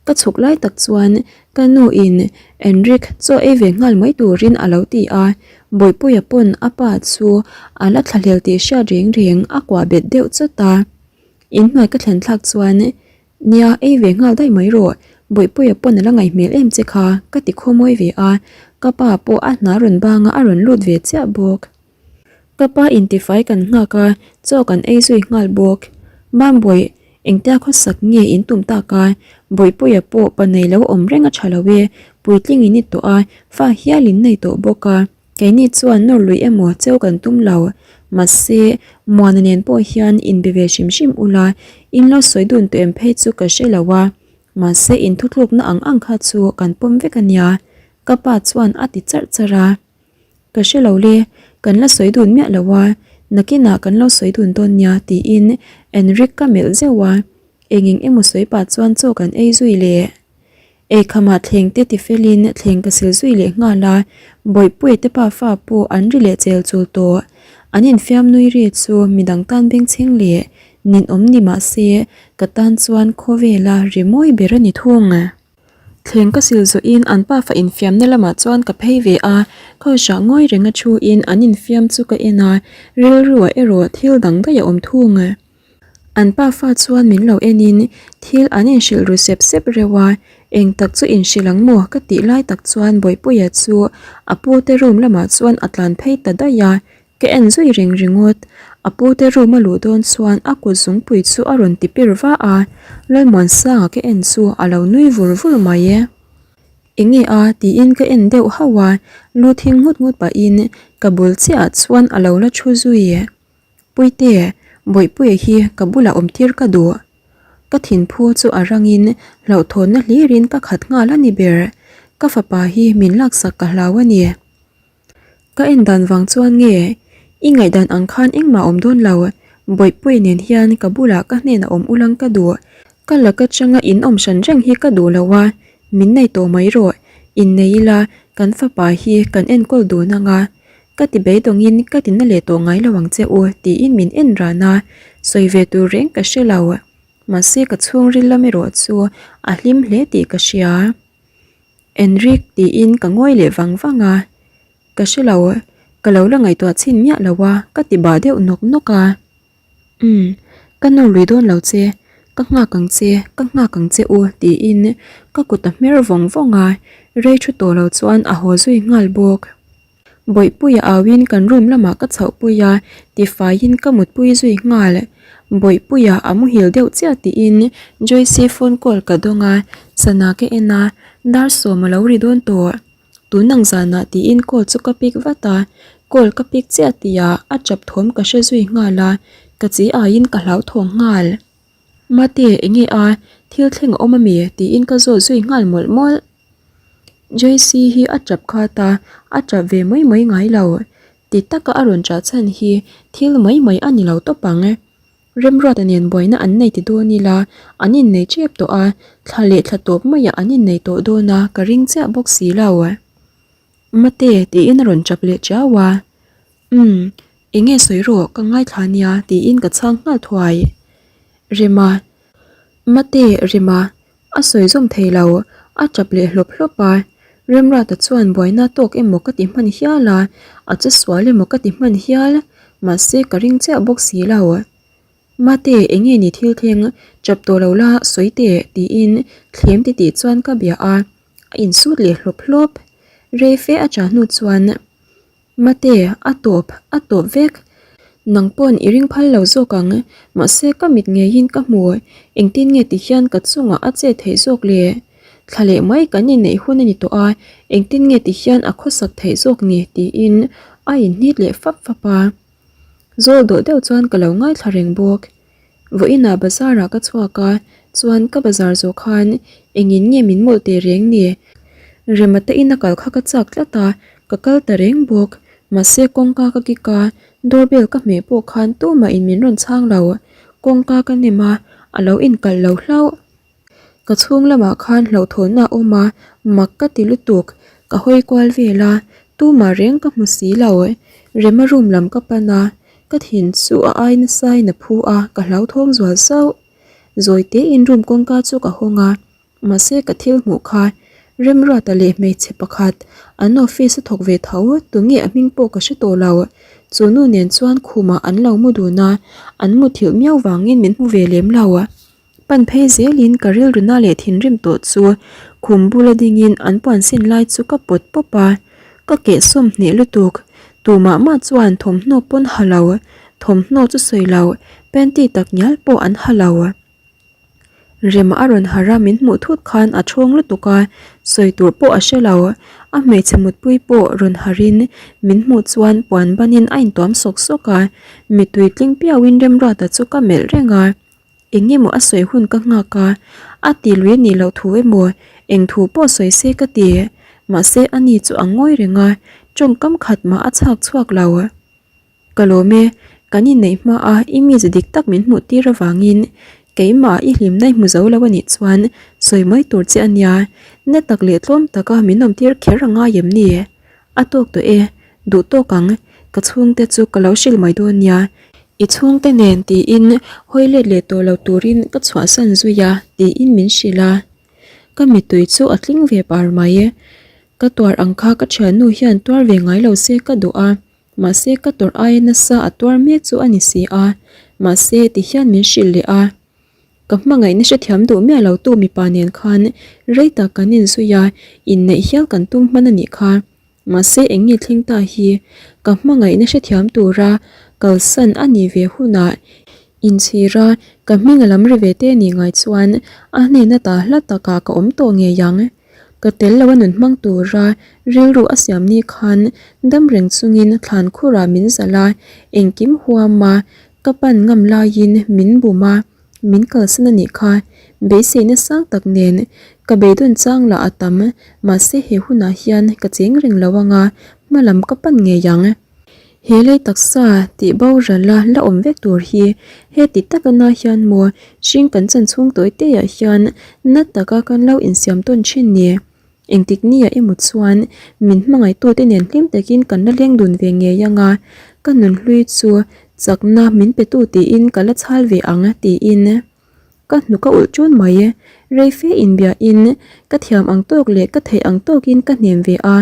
Ka chhuk lai tak chuan ka nu in Enrique chaw ei ve nghal mai turin a lo ti a, Bawihpuia pawn a pa chu a la thlahlel tih hriat reng reng a kuah bet deuh chawt a. Inhnuai ka thlen thlak chuan Nia, ei ve nghal daih mai rawh, Bawihpuia pawn a la ngaih hmel em che kha ka ti khawmawi ve a, ka pa pawh a hna rawn bang a a rawn lut ve chiah bawk. Ka pa intifai kan nghak a, chaw kan ei zui nghal bawk. Bambawih, engtia khawsak nge in tum tak a? Bawihpuia pawh pa nei lo awm reng a tha lo e, puitling in ni tawh a, fa hial in nei tawh bawk a. Keini chuan nawr lui emaw cheu kan tum lo. Mahse, Muana nen pawh hian inbe ve hrim hrim ula, in lo sawi dun tawh em phei chu ka hre lo a. Mahse, inthutlukna ang ang kha chu kan pawm vek a nia, ka pa chuan a ti charh charh a. Ka hre lo le, kan la sawi dun miah lo a, nakinah kan lo sawi dun dawn nia tiin Enrique ka melh zeuh a, eng eng emaw sawi pah chuan chaw kan ei zui leh. Eikhamah thleng te tifelin thleng ka sil zui leh nghal a, Bawihpuia te pa fa pawh an ri leh chel chul tawh. An infiam nui ri chu midang tan bengchheng leh ninawm ni mah se ka tan chuan khawvela ri mawi ber a ni thung. Thleng ka sil zawhin an pafa infiamna lamah chuan ka phei ve a, Khawisah ngawi renga thuin an infiam chu ka en a, rilruah erawh thil dang daih a awm thung. An pafa chuan min lo enin thil an inhrilh ru sep sep reuh a, eng tak chu inhrilh ang maw ka tih lai tak chuan Bawihpuia chu a pute room lamah chuan a tlan phei ta daih a, Ka en zui reng ringawt. A pute room a luh dawn chuan a kut zungpui chu a rawn ti pir va a, Lalmuansanga ka en chu a lo nui vur vur mai e. Enge a? tiin ka en deuh hauh a, lu thing nghut nghut pahin ka bul chiahah chuan a lo la thu zui e. Puite, Bawihpuia hi ka bulah awm tir ka duh. Ka thinphu chu a rangin hlauhthawnna hlirin ka khat nghal a ni ber. Ka fapa hi min laksak ka hlau a ni. Ka en dan vang chuan nge i ngaihdan ang khan engmah awm dawn lo, Bawihpuii nen hian ka bulah ka hnenah awm ulang ka duh, ka laka changa in awm hran reng hi ka duh lo a, min nei tawh mai rawh, innei ila kan fapa hi kan enkawl dun ang a, ka ti beidawngin ka ti na leh tawh ngai lo ang che u tiin min en ran a, sawi ve tur reng ka hre lo, mahse ka chhungril lam erawh chu a hlim hle tih ka hria. Enrique tiin ka ngawi leh vang vang a, ka hre lo, ka lo la ngaihtuah chhin miah lo a, ka ti bah deuh nawk nawk a. Umm, ka nawr lui dawn lo che, ka nghak ang che, ka nghak ang che u tiin ka kut a hmer vawng vawng a, rei thu tawh lo chuan a haw zui nghal bawk. Bawihpuia auin kan room lamah ka chhohpui a, tifaiin ka mutpui zui nghal. Bawihpuia a muhil deuh chiah tiin Joyce phone call ka dawng a, sana ka en a, dar sawm a lo ri dawn tawh. Tun ang zanah tiin call chu ka pick vat a, call ka pick chiah tihah a tap thawm ka hre zui nghal a, ka chi aiin ka hlauthawng nghal. Mate, enge a, thil thleng a awm ami? tiin ka zawt zui nghal mawlh mawlh. JC hi a tap khat a, a tap ve mai mai ngai lo. Ti taka a rawn chah chhan hi thil mai mai a ni lo tawp ang. Remruata nen buaina an nei ti dawn ila, an innei tep tawh a, thla leh thla tawp maiah an innei tawh dawn a, ka ring chiah bawk si lo. Mate tiin a rawn tap leh tiau a. Umm, enge sawi rawh ka ngaithla nia tiin ka chhang nghal thuai. Rema, Mate, Rema, A sawi zawm thei lo, a tap leh hlawp hlawp a. Remrata chuan buaina tawk emaw ka ti hman hial a, a che sual emaw ka ti hman hial, mahse ka ring chiah bawk si lo. Mate, enge ni thil thleng, tap tawh lo la, sawi teh, tiin thlem ti tih chuan ka bia a, a insut leh hlawp hlawp. Rei fe a chah hnu chuan. Mate, a tawp, a tawp vek. Nang pawn i ring phal lo zawk ang, mahse ka mit ngeiin ka hmu, engtin nge ti hian ka chungah a che theih zawk le? Thla leh mai kan inneih hun a ni tawh a, engtin nge ti hian a khawsak theih zawk ni? tiin a inhnit leh fap fap a. Zawl dawh deuh chuan ka lo ngaithla reng bawk. Vawiinah bazar ah ka chhuak a, chuan ka bazar zawh khan engin nge min mawlh teh reng ni? Rema te in a kal kha ka chak tlat a, ka kal ta reng bawk. Mahse kawngka ka kik a, doorbell ka hmeh pawh khan tumah in min rawn chhang lo. Kawngka ka nem a, a lo inkalh lo hlauh. Ka chhung lamah khan hlauhthawnna a awm a, mak ka ti lutuk. Ka hawi kual vel a, tumah reng ka hmu si lo. Rema room lam ka pan a, ka thin chu a ai nasa in a phu a, ka hlauthawng zual zauh. Zawi tein room kawngka chu ka hawng a, mahse ka thil hmuh kha Remruata leh hmeichhe pakhat an office a thawk ve tho, tunge a hming pawh ka hre tawh lo. Chu nu nen chuan khumah an lo mu dun a, an muthilh miau vangin min hmu ve lem lo. Pan phei zelin ka rilru na leh thinrim tawh chu khum bula dingin an puan sin lai chu ka pawt pawp a, ka keh sawm hneh lutuk. Tumah mah chuan thawmhnaw pawn ha lo, thawmhnaw chu sawi lo, panty tak ngial pawh an ha lo. Rema a rawn harh a min hmuh thut khan a thawng lutuk a, sawi tur pawh a hre lo. A hmeichhe mutpui pawh rawn harhin min hmuh chuan puan banin a intuam sawk sawk a, mittui tling piauin Remruata chu ka melh reng a. Eng emaw a sawi hun ka nghak a, a ti lui a nih loh thu emaw eng thu pawh sawi se ka ti. Mahse a ni chu a ngawi reng a, tawngkam khat mah a chhak chhuak lo. Ka lawm e, kan inneih hma a i mize dik tak min hmuh tir avangin keimah i hlimna i hmu zo lo a nih chuan sawi mai tur che a nia, na tak leh tlawm taka min awm tir kher a ngai em ni? A tawk tawh e, duh tawk ang, ka chhungte chu ka lo hrilh mai dawn nia. I chhungte nen tiin hawi let leh tawh lo turin ka chhuahsan zui a tiin min hrilh a. Ka mittui chu a tling ve par mai. Ka tuar ang kha ka thiannu hian tuar ve ngai lo se ka duh a, mahse ka tawrh aia nasa a tuar mek chu a ni si a, mahse tihian min hrilh leh a. Ka hmangaihna hrethiam duh miah lo tu mipa nen khan rei tak kan inzui a, inneih hial kan tum hman a nih kha. Mahse eng nge thleng ta hi? Ka hmangaihna hrethiam tura kalsan a nih ve hunah inchhir a, ka hming a lam ri ve te nih ngai chuan a hnena ta hla takah ka awm tawh ngei ang. Ka tel lo a nun hmang tura rilru a siam ni khan dam reng chungin thlan khurah min zalh a, engkim huam a, Ka pan ngam laiin min bum a, min kalsan a nih kha. Beiseina sang tak nen ka beidawn chang lah a tam, mahse he hunah hian ka cheng reng lo anga hma lam ka pan ngei ang. He lei taksa tih boral a la awm vek tur hi heti taka na hian maw hring kan chan chhung tawi te ah hian na taka kan lo insiam tawn thin ni. Engtik nia emaw chuan min hmangaihtute nen hlim takin kan la leng dun ve ngei ang a, ka nunhlui chu chakna min pe tu tiin ka la chhal ve ang tiin ka hnuk a ulh ṭun mai. Rei fe inbiahin ka thiam ang tawk leh ka theih ang tawkin ka hnem ve a,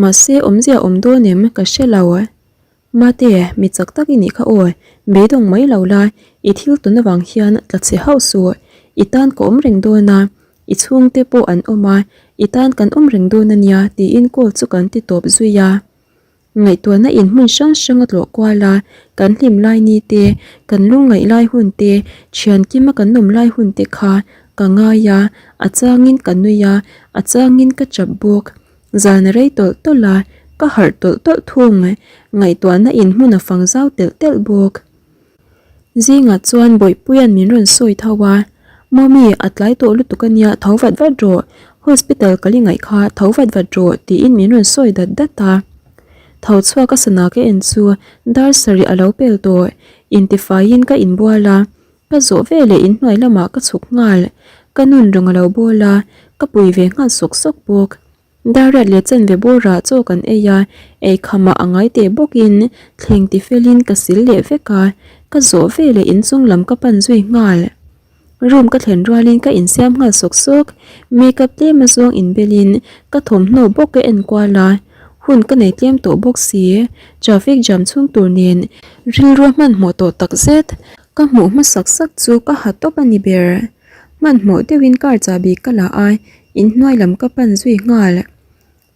mahse awmzia awm dawn em ka hre lo. Mate, mi chak tak i nih kha aw, beidawng mai lo la, i thil tawn avang hian tla chhe hauh suh, i tan ka awm reng dawn a, i chhungte pawh an awm a, i tan kan awm reng dawn a nia tiin call chu kan ti tawp zui a. Ngaihtuahna in hmun hrang hrang a tlawh kual a, kan hlim lai ni te, kan lungngaih lai hun te, thian kima kan awm lai hun te kha ka ngai a, a changin ka nui a, a changin ka chap bawk. Zan a rei tawlh tawlh a, ka harh tawlh tawlh thung. Ngaihtuahna in hmun a fang zau telh telh bawk. Zingah chuan Bawihpuia'n min rawn sawi tho a, Mummy, a tlai tawh lutuk a nia, tho vat vat rawh. Hospital ka li ngaih kha, tho vat vat rawh tiin min rawn sawi dat dat a. Tho chhuak a sana ka en chu dar sarih a lo pel tawh. Intifaiin ka inbual a, ka zawh veleh inhnuai lamah ka chhuk nghal. Ka nun rawng a lo bawl a, ka pui ve nghal sawk sawk bawk. Darriat leh chanve bawrah chaw kan ei a, eikhamah a ngai teh bawkin thleng ti felin ka sil leh vek a, ka zawh veleh inchung lam ka pan zui nghal. Room ka thlen rualin ka insiam nghal sawk sawk, makeup tlem azawng inbelin ka thawmhnaw bawk ka en kual a, hun ka nei tlem tawh bawk si, traffic jam chhung tur nen rilru a hmanhmawh tawh takzet. Ka hmuh hmasak sak chu ka ha tawp a ni ber. Hmanhmawh deuhin car chahbi ka la a, inhnuai lam ka pan zui nghal.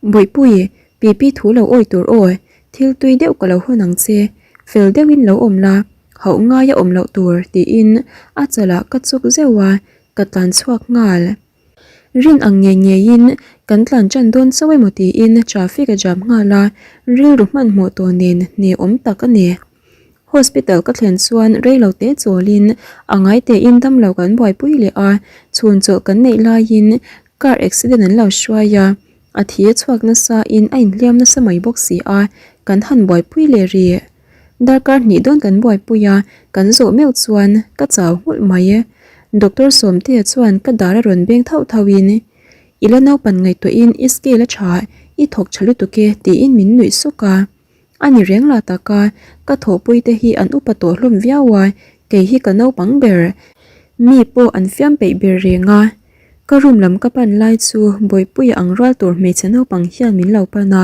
Bawihpui, pipi thu lo awi tur aw, thil tui deuh ka lo hawn ang che, fel deuhin lo awm la, hauh ngai a awm loh tur tiin a chalah ka chuk zeuh a, ka tlan chhuak nghal. Rin ang ngei ngeiin kan tlan ṭan dawn chauh emaw tiin traffic a jam nghal a, rilru hmanhmawh tawh nen hne awm tak a ni. Hospital ka thlen chuan rei lo te chawlin a ngai tein damlo kan buaipui leh a, chhun chawlh kan neih laiin car accident an lo hruai a, a thi a chhuak nasa in a inhliam nasa mai bawk si a, kan han buaipui leh rih. Darkar hnih dawn kan buaipui a, kan zawh meuh chuan ka chau nghulh mai. Doctor Sawmtea chuan ka dar a rawn beng thauh thauh in, I la naupan ngaihtuahin i scale a tha, i thawk tha lutuk e tiin min nuih suk a. A ni reng lah tak a, ka thawhpui te hi an upa tawh hlawm viau a, kei hi ka naupang ber. Mi pawh an fiam peih ber reng a. Ka room lam ka pan lai chu Bawihpuia ang rual tur hmeichhe naupang hian min lo pan a,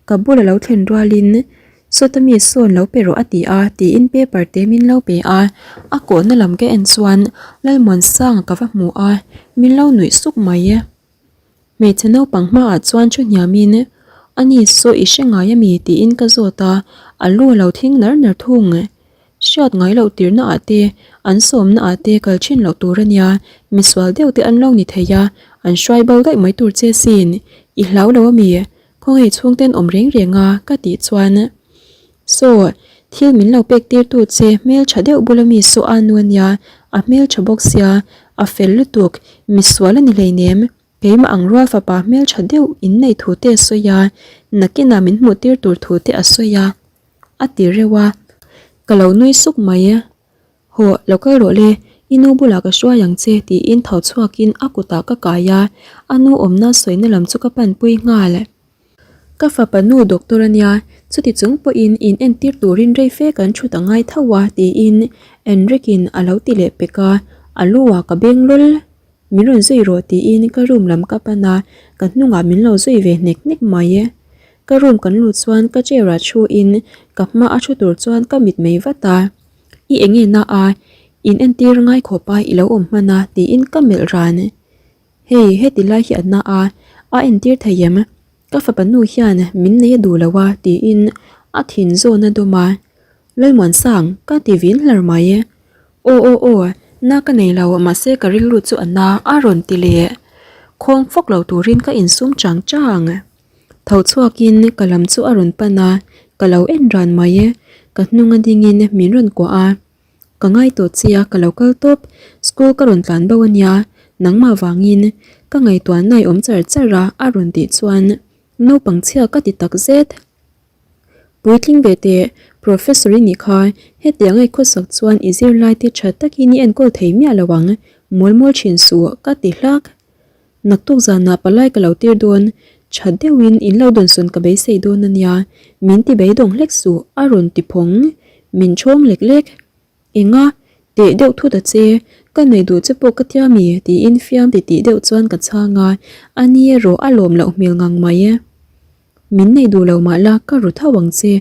ka bul a lo thlen rualin Sawta mi sawn lo pe rawh a ti a tiin paper te min lo pe a, a kawhna lam ka en chuan Lalmuansanga ka va hmu a, min lo nuih suk mai. Hmeichhe naupang hmaah chuan thu hniamin A ni saw i hre ngai ami tiin ka zawt a, a lu a lo thing nar nar thung. Hriat ngai loh tirna ah te, an sawmna ah te kal thin loh tur a nia, misual deuh te an lo ni thei a, an hruai bo daih mai tur che sin. I hlau lo ami? Khawngaih chhungten awm reng reng a ka tih chuan Saw, thil min lo pek tir tu che hmel tha deuh bula mi saw a nu a nia, a hmel tha bawk sia, a fel lutuk, misual a ni hleinem, keimah ang rual fapa hmel tha deuh in nei thu te a sawi a, nakinah min hmuh tir tur thu te a sawi a, a ti reuh a, ka lo nui suk mai. Hawh, lo kal rawh le, i nu bulah ka hruai ang che tiin tho chhuakin a kutah ka kai a, a nu awmna sawina lam chu ka panpui nghal. Ka fapa nu doctor a nia, chuti chung pawhin in entir turin rei fe kan thut a ngai tho a tiin Enrique-in a lo ti leh pek a, a lu ah ka beng lawl. Min rawn zui rawh tiin ka room lam ka pan a, ka hnungah min lo zui ve hnek hnek mai. Ka room kan lut chuan ka chair ah thu in ka hma a thu tur chuan ka mit mei vat a. I enge na a, in entir ngai khawp a i lo awm hman a tiin ka melh ran. Hei heti lai hi a na a, a entir thei em? Ka fapa nu hian min nei a duh lo a tiin a thin zawn a dawm a. Lalmuansang, ka ti vin hlar mai. Aw aw aw, na ka nei lo mahse ka rilru chu a na a rawn ti leh. Khawng fawk lo turin ka insum chang chang. Tho chhuakin ka lam chu a rawn pan a, ka lo en ran mai. Ka hnung a dingin min rawn kuah a. Ka ngai tawh che a, ka lo kal tawp. School ka rawn tlan bo a nia, nangmah vangin ka ngaihtuah nai awm char char a a rawn tih chuan naupang chhia ka ti tak zet. Puitling ve teh, Professor i nih kha, hetiang a i khawsak chuan i zirlai te tha takin i enkawl thei miah lo ang, mawl mawl thin suh ka ti hlak. Naktuk zanah palai ka lo tir dawn, tha deuhin in lo dawnsawn ka beisei dawn a nia, min ti beidawng hlek suh a rawn ti phawng, min chhawng lek lek. Enga, teh deuh thut a che, ka nei duh che pawh ka tia mi tiin fiam ti tih deuh chuan ka chhang a, a ni erawh a lawm loh hmel ngang mai e. Min nei duh lo mah la ka ru tho ang che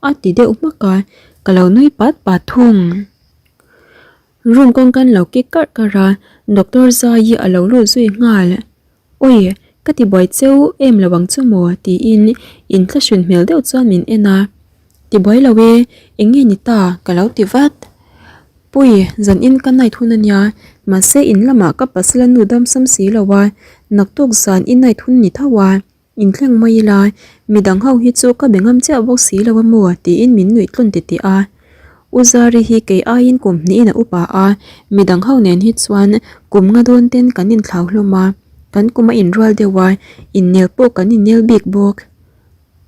a ti deuh hmak a, ka lo nui pat pat thung. Room kawng kan lo kik karh karh a, Doctor Zai a lo lut zui nghal. Awi, ka ti buai cheu em lo ang chu maw? tiin inthlahrun hmel deuh chuan min en a. Ti buai lo e, eng nge ni ta? ka lo ti vat. Pui, zan in ka night hun a nia, mahse in lamah ka pasal a nu dam sam si lo a, naktuk zan i night hun ni tho a. Inthleng mai ila, midang ho hi chu ka be ngam chiah bawk si lo a maw tiin min nuih tlawn titih a. U Zari hi kei aiin kum hnihin a upa a, midang ho nen hi chuan kum nga dawn ten kan inthlau hlawm a, kan kum a inrual deuh a, innel pawh kan innel bik bawk.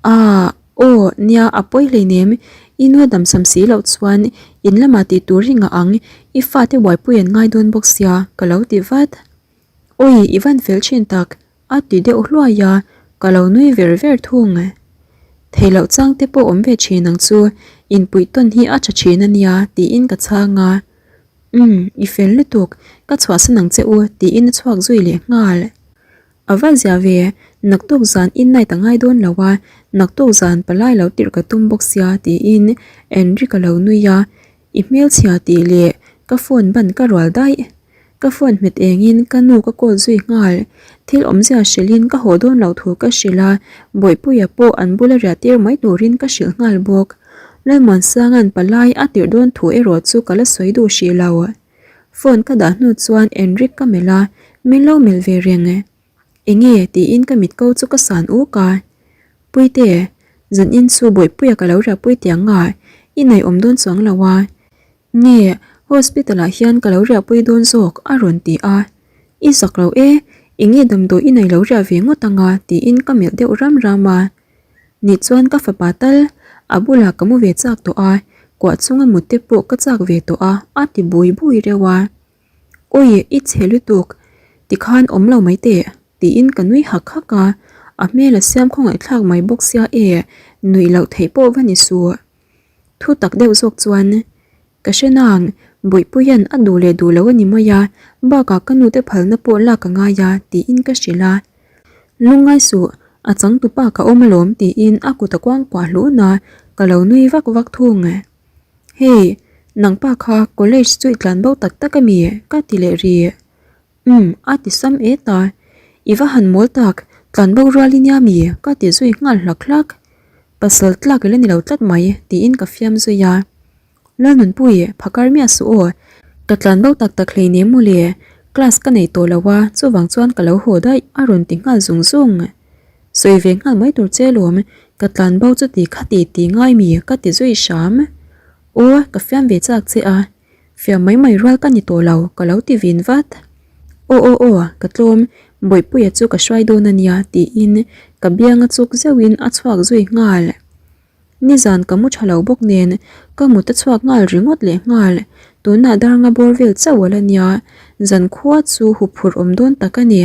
Aah, aw, nia a pawi hleinem, i nu a damsam si loh chuan in lamah tih tur hi ngah ang, i fate buaipui an ngai dawn bawk sia, ka lo ti vat. Awi, i van fel thin tak, A ti deuh hluai a, ka lo nui ver ver thung. Thei loh chang te pawh awm ve thin ang chu, inpuih tawn hi a tha thin a nia tiin ka chhang a. Umm, i fel lutuk, ka chhuahsan ang che u tiin a chhuak zui leh nghal. A va zia ve, naktuk zan in night a ngai dawn lo a, naktuk zan palai lo tirh ka tum bawk sia tiin Enrique a lo nui a, I hmelchhia tih leh ka phone ban ka rual daih. Ka phone hmet engin ka nu ka call zui nghal. Thil awmzia hrilhin ka haw dawn loh thu ka hrilh a, Bawihpuia pawh an bula riah tir mai turin ka hrilh nghal bawk. Lalmuansanga'n palai a tirh dawn thu erawh chu ka la sawi duh hrih lo. Phone ka dah hnu chuan Enrique ka melh a, min lo melh ve reng. Enge? tiin ka mit ko chu ka san uk a. Puite, zan in chu Bawihpuia ka lo riahpui tiang nga, i ngaihawm dawn chuang lo a. Nge, hospital ah hian ka lo riahpui dawn zawk a rawn ti a. I zak lo e, enge damdawi i nei lo riah ve ngawt anga tiin ka melh deuh ram ram a. Nih chuan ka fapa tal, a bulah ka mu ve chak tawh a, kuah chunga mut te pawh ka chak ve tawh a a ti bui bui reuh a. Awi, i chhe lutuk, tikhan awm lo mai teh, tiin ka nui hak hak a, a hmel a siam khawngaihthlak mai bawk sia e, nuih loh theih pawh va ni suh. Thu tak deuh zawk chuan, Ka hre nang, Bawihpuia'n a duh leh duh lo a ni mai a, bakah ka nute phalna pawh lak a ngai a, tiin ka hrilh a. Lungngai suh, a changtupa ka awm alawm tiin a kut a kuangkuah hluhna a, ka lo nui vak vak thung. Hey, nangpa kha college chu i tlan bo tak tak a mi? ka ti leh ri. Umm, a ti sam et a. I va han mawl tak, tlan bo rual i nia mi? ka ti zui nghal hlak hlak. Pasal tlak i la ni lo tlat mai, tiin ka fiam zui a. Lalnunpui, phakar miah suh aw. Ka tlan bo tak tak hleinem mawle, class ka nei tawh lo a, chuvang chuan ka lo haw daih, a rawn ti nghal zung zung. Sawi ve nghal mai tur che lawm, ka tlan bo chu ti kha ti ti ngai mi ka ti zui hram. Aw, ka fiam ve chak che a, fiam mai mai rual ka ni tawh lo ka lo ti vin vat. Aw aw aw, ka tlawm, Bawihpuia chu ka hruai dawn a nia tiin ka bianga chuk zeuhin a chhuak zui nghal. Nizan ka mu tha lo bawk nen ka mut a chhuak nghal ringawt leh nghal. Tunah darnga bawr vel chauh a la nia, zankhua chu huphurh awm dawn tak a ni.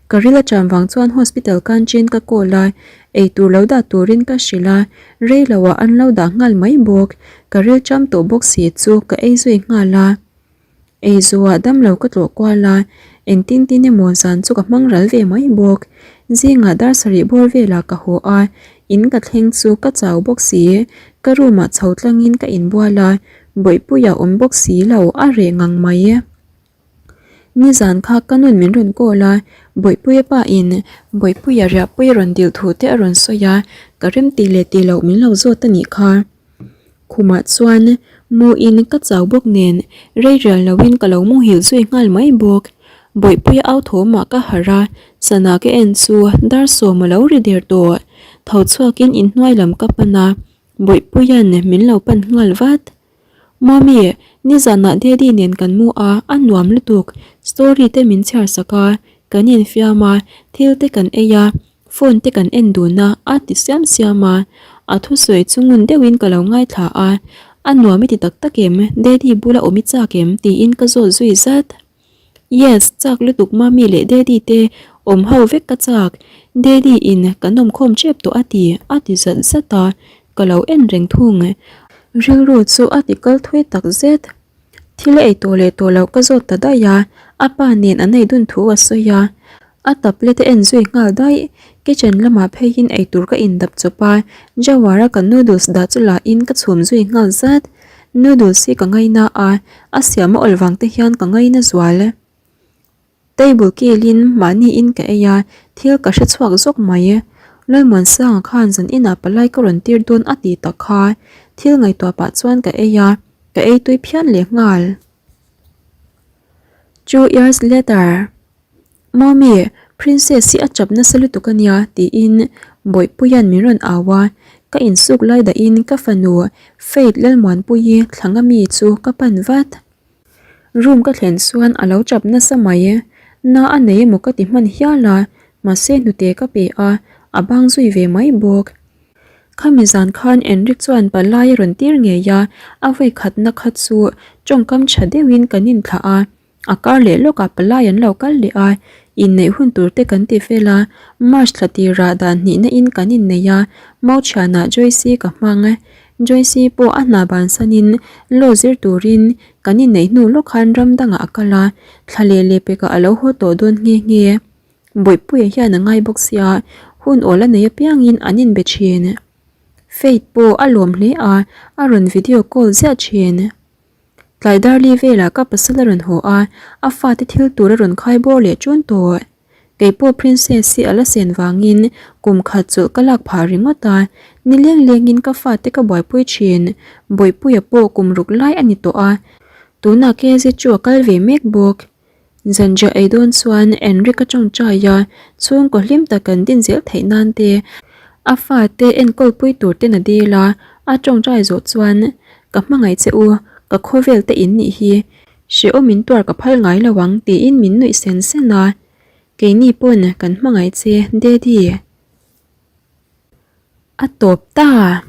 Ka ril a ṭam vang chuan hospital canteen ka call a, eitur lo dah turin ka hrilh a, rei loah an lo dah nghal mai bawk. Ka ril ṭam tawh bawk si chu ka ei zui nghal a. Ei zuah damlo ka tlawh kual a, engtin tin emaw zan chu ka hmang ral ve mai bawk. Zingah dar sarih bawr velah ka haw a, in ka thleng chu ka chau bawk si. Ka room ah chho tlangin ka inbual a, bawihpuia awm bawk si lo a reh ngang mai. Nizan kha ka nun min rawn call a, Bawihpuia pa in Bawihpuia riahpui a rawn dil thu te a rawn sawi a, ka rem tih leh tih loh min lo zawt a nih kha. Khumah chuan mu in ka chau bawk nen rei rial lo in ka lo muhil zui nghal mai bawk. Bawihpuia au thawmah ka harh a, sana ka en chu dar sawm a lo ri der tawh. Tho chhuak in inhnuai lam ka pan a, Bawihpuia'n min lo pan nghal vat. Mummy, nizanah Daddy nen kan mu a, a nuam lutuk. Story te min chhiar sak a, kan infiam a, thil te kan ei a, phone te kan en dun a, a ti siam siam a. A thusawi chu ngun deuhin ka lo ngaithla a, A nuam i ti tak tak em? Daddy bula awm i chak em? tiin ka zawt zui zat. Yes, chak lutuk Mummy leh Daddy te awm ho vek ka chak. Daddy in kan awm khawm tep tawh a ti, a ti zat zat a, ka lo en reng thung. Rilru chu a ti kal thui tak zet. Thil a ei tawh leh tawh loh ka zawt ta daih a, a pa nen an ei dun thu a sawi a. A tablet a en zui nghal daih. Kitchen lamah pheiin eitur ka indap chawp a, Jawar a ka noodles dah chu la in ka chhum zui nghal zat. Noodles hi ka ngaina a, a siam a awlh vang te hian ka ngaina zual. Table kilin mahni in ka ei a, thil ka hre chhuak zawk mai. Lalmuansanga khan zan inah palai ka rawn tir dawn a ti tak kha. Thil ngaihtuah pah chuan ka ei a, ka ei tui phian leh nghal. Two years later. Mummy, Princess hi a chap nasa lutuk a nia tiin Bawihpuia'n min rawn au a, ka insuk lai dahin ka fanu Faith Lalmuanpuii thlanga mi chu ka pan vat. Room ka thlen chuan a lo chap nasa mai, na a nei emaw ka ti hman hial a, mahse hnute ka pe a, a bang zui ve mai bawk. Khami zan khan Enrique chuan palai a rawn tir ngei a, a vawikhatna kha chu tawngkam tha deuhin kan inthlah a, A kar leh lawkah palai an lo kal leh a, inneih hun tur te kan ti fel a, March thla tirah dan hnihna in kan innei a, Mauchhianah Joyce-i ka hmang. Joyce-i pawh a hna bansanin law zir turin kan inneih hnu lawk khan ram dangah a kal a, thla leh leh pekah a lo haw tawh dawn nghe nghe. Bawihpuia hian a ngai bawk sia, hun awl a nei apiangin an inbe thin. Faith pawh a lawm hle a, a rawn video call ziah thin. Tlai darli velah ka pasal a rawn haw a, a fate thil tur a rawn khai bawr leh ṭun tawh. Kei pawh Princess hi a la sen vangin kum khat chawlh ka lak phah ringawt a, ni leng lengin ka fate ka buaipui ṭhin. Bawihpuia pawh kum ruk lai a ni tawh a, tunah KZ chu a kal ve mek bawk. Zanriah ei dawn chuan Enrique tawngtai a, chhungkaw hlim tak kan din zel theih nan te, a fate enkawl pui tur ten a dil a, a tawngtai zawh chuan, Ka hmangaih che u, ka khawvel te in nih hi, hrehawm in tuar ka phal ngai lo ang tiin min nuih sen sen a, Keini pawn kan hmangaih che, Daddy. A tawp ta.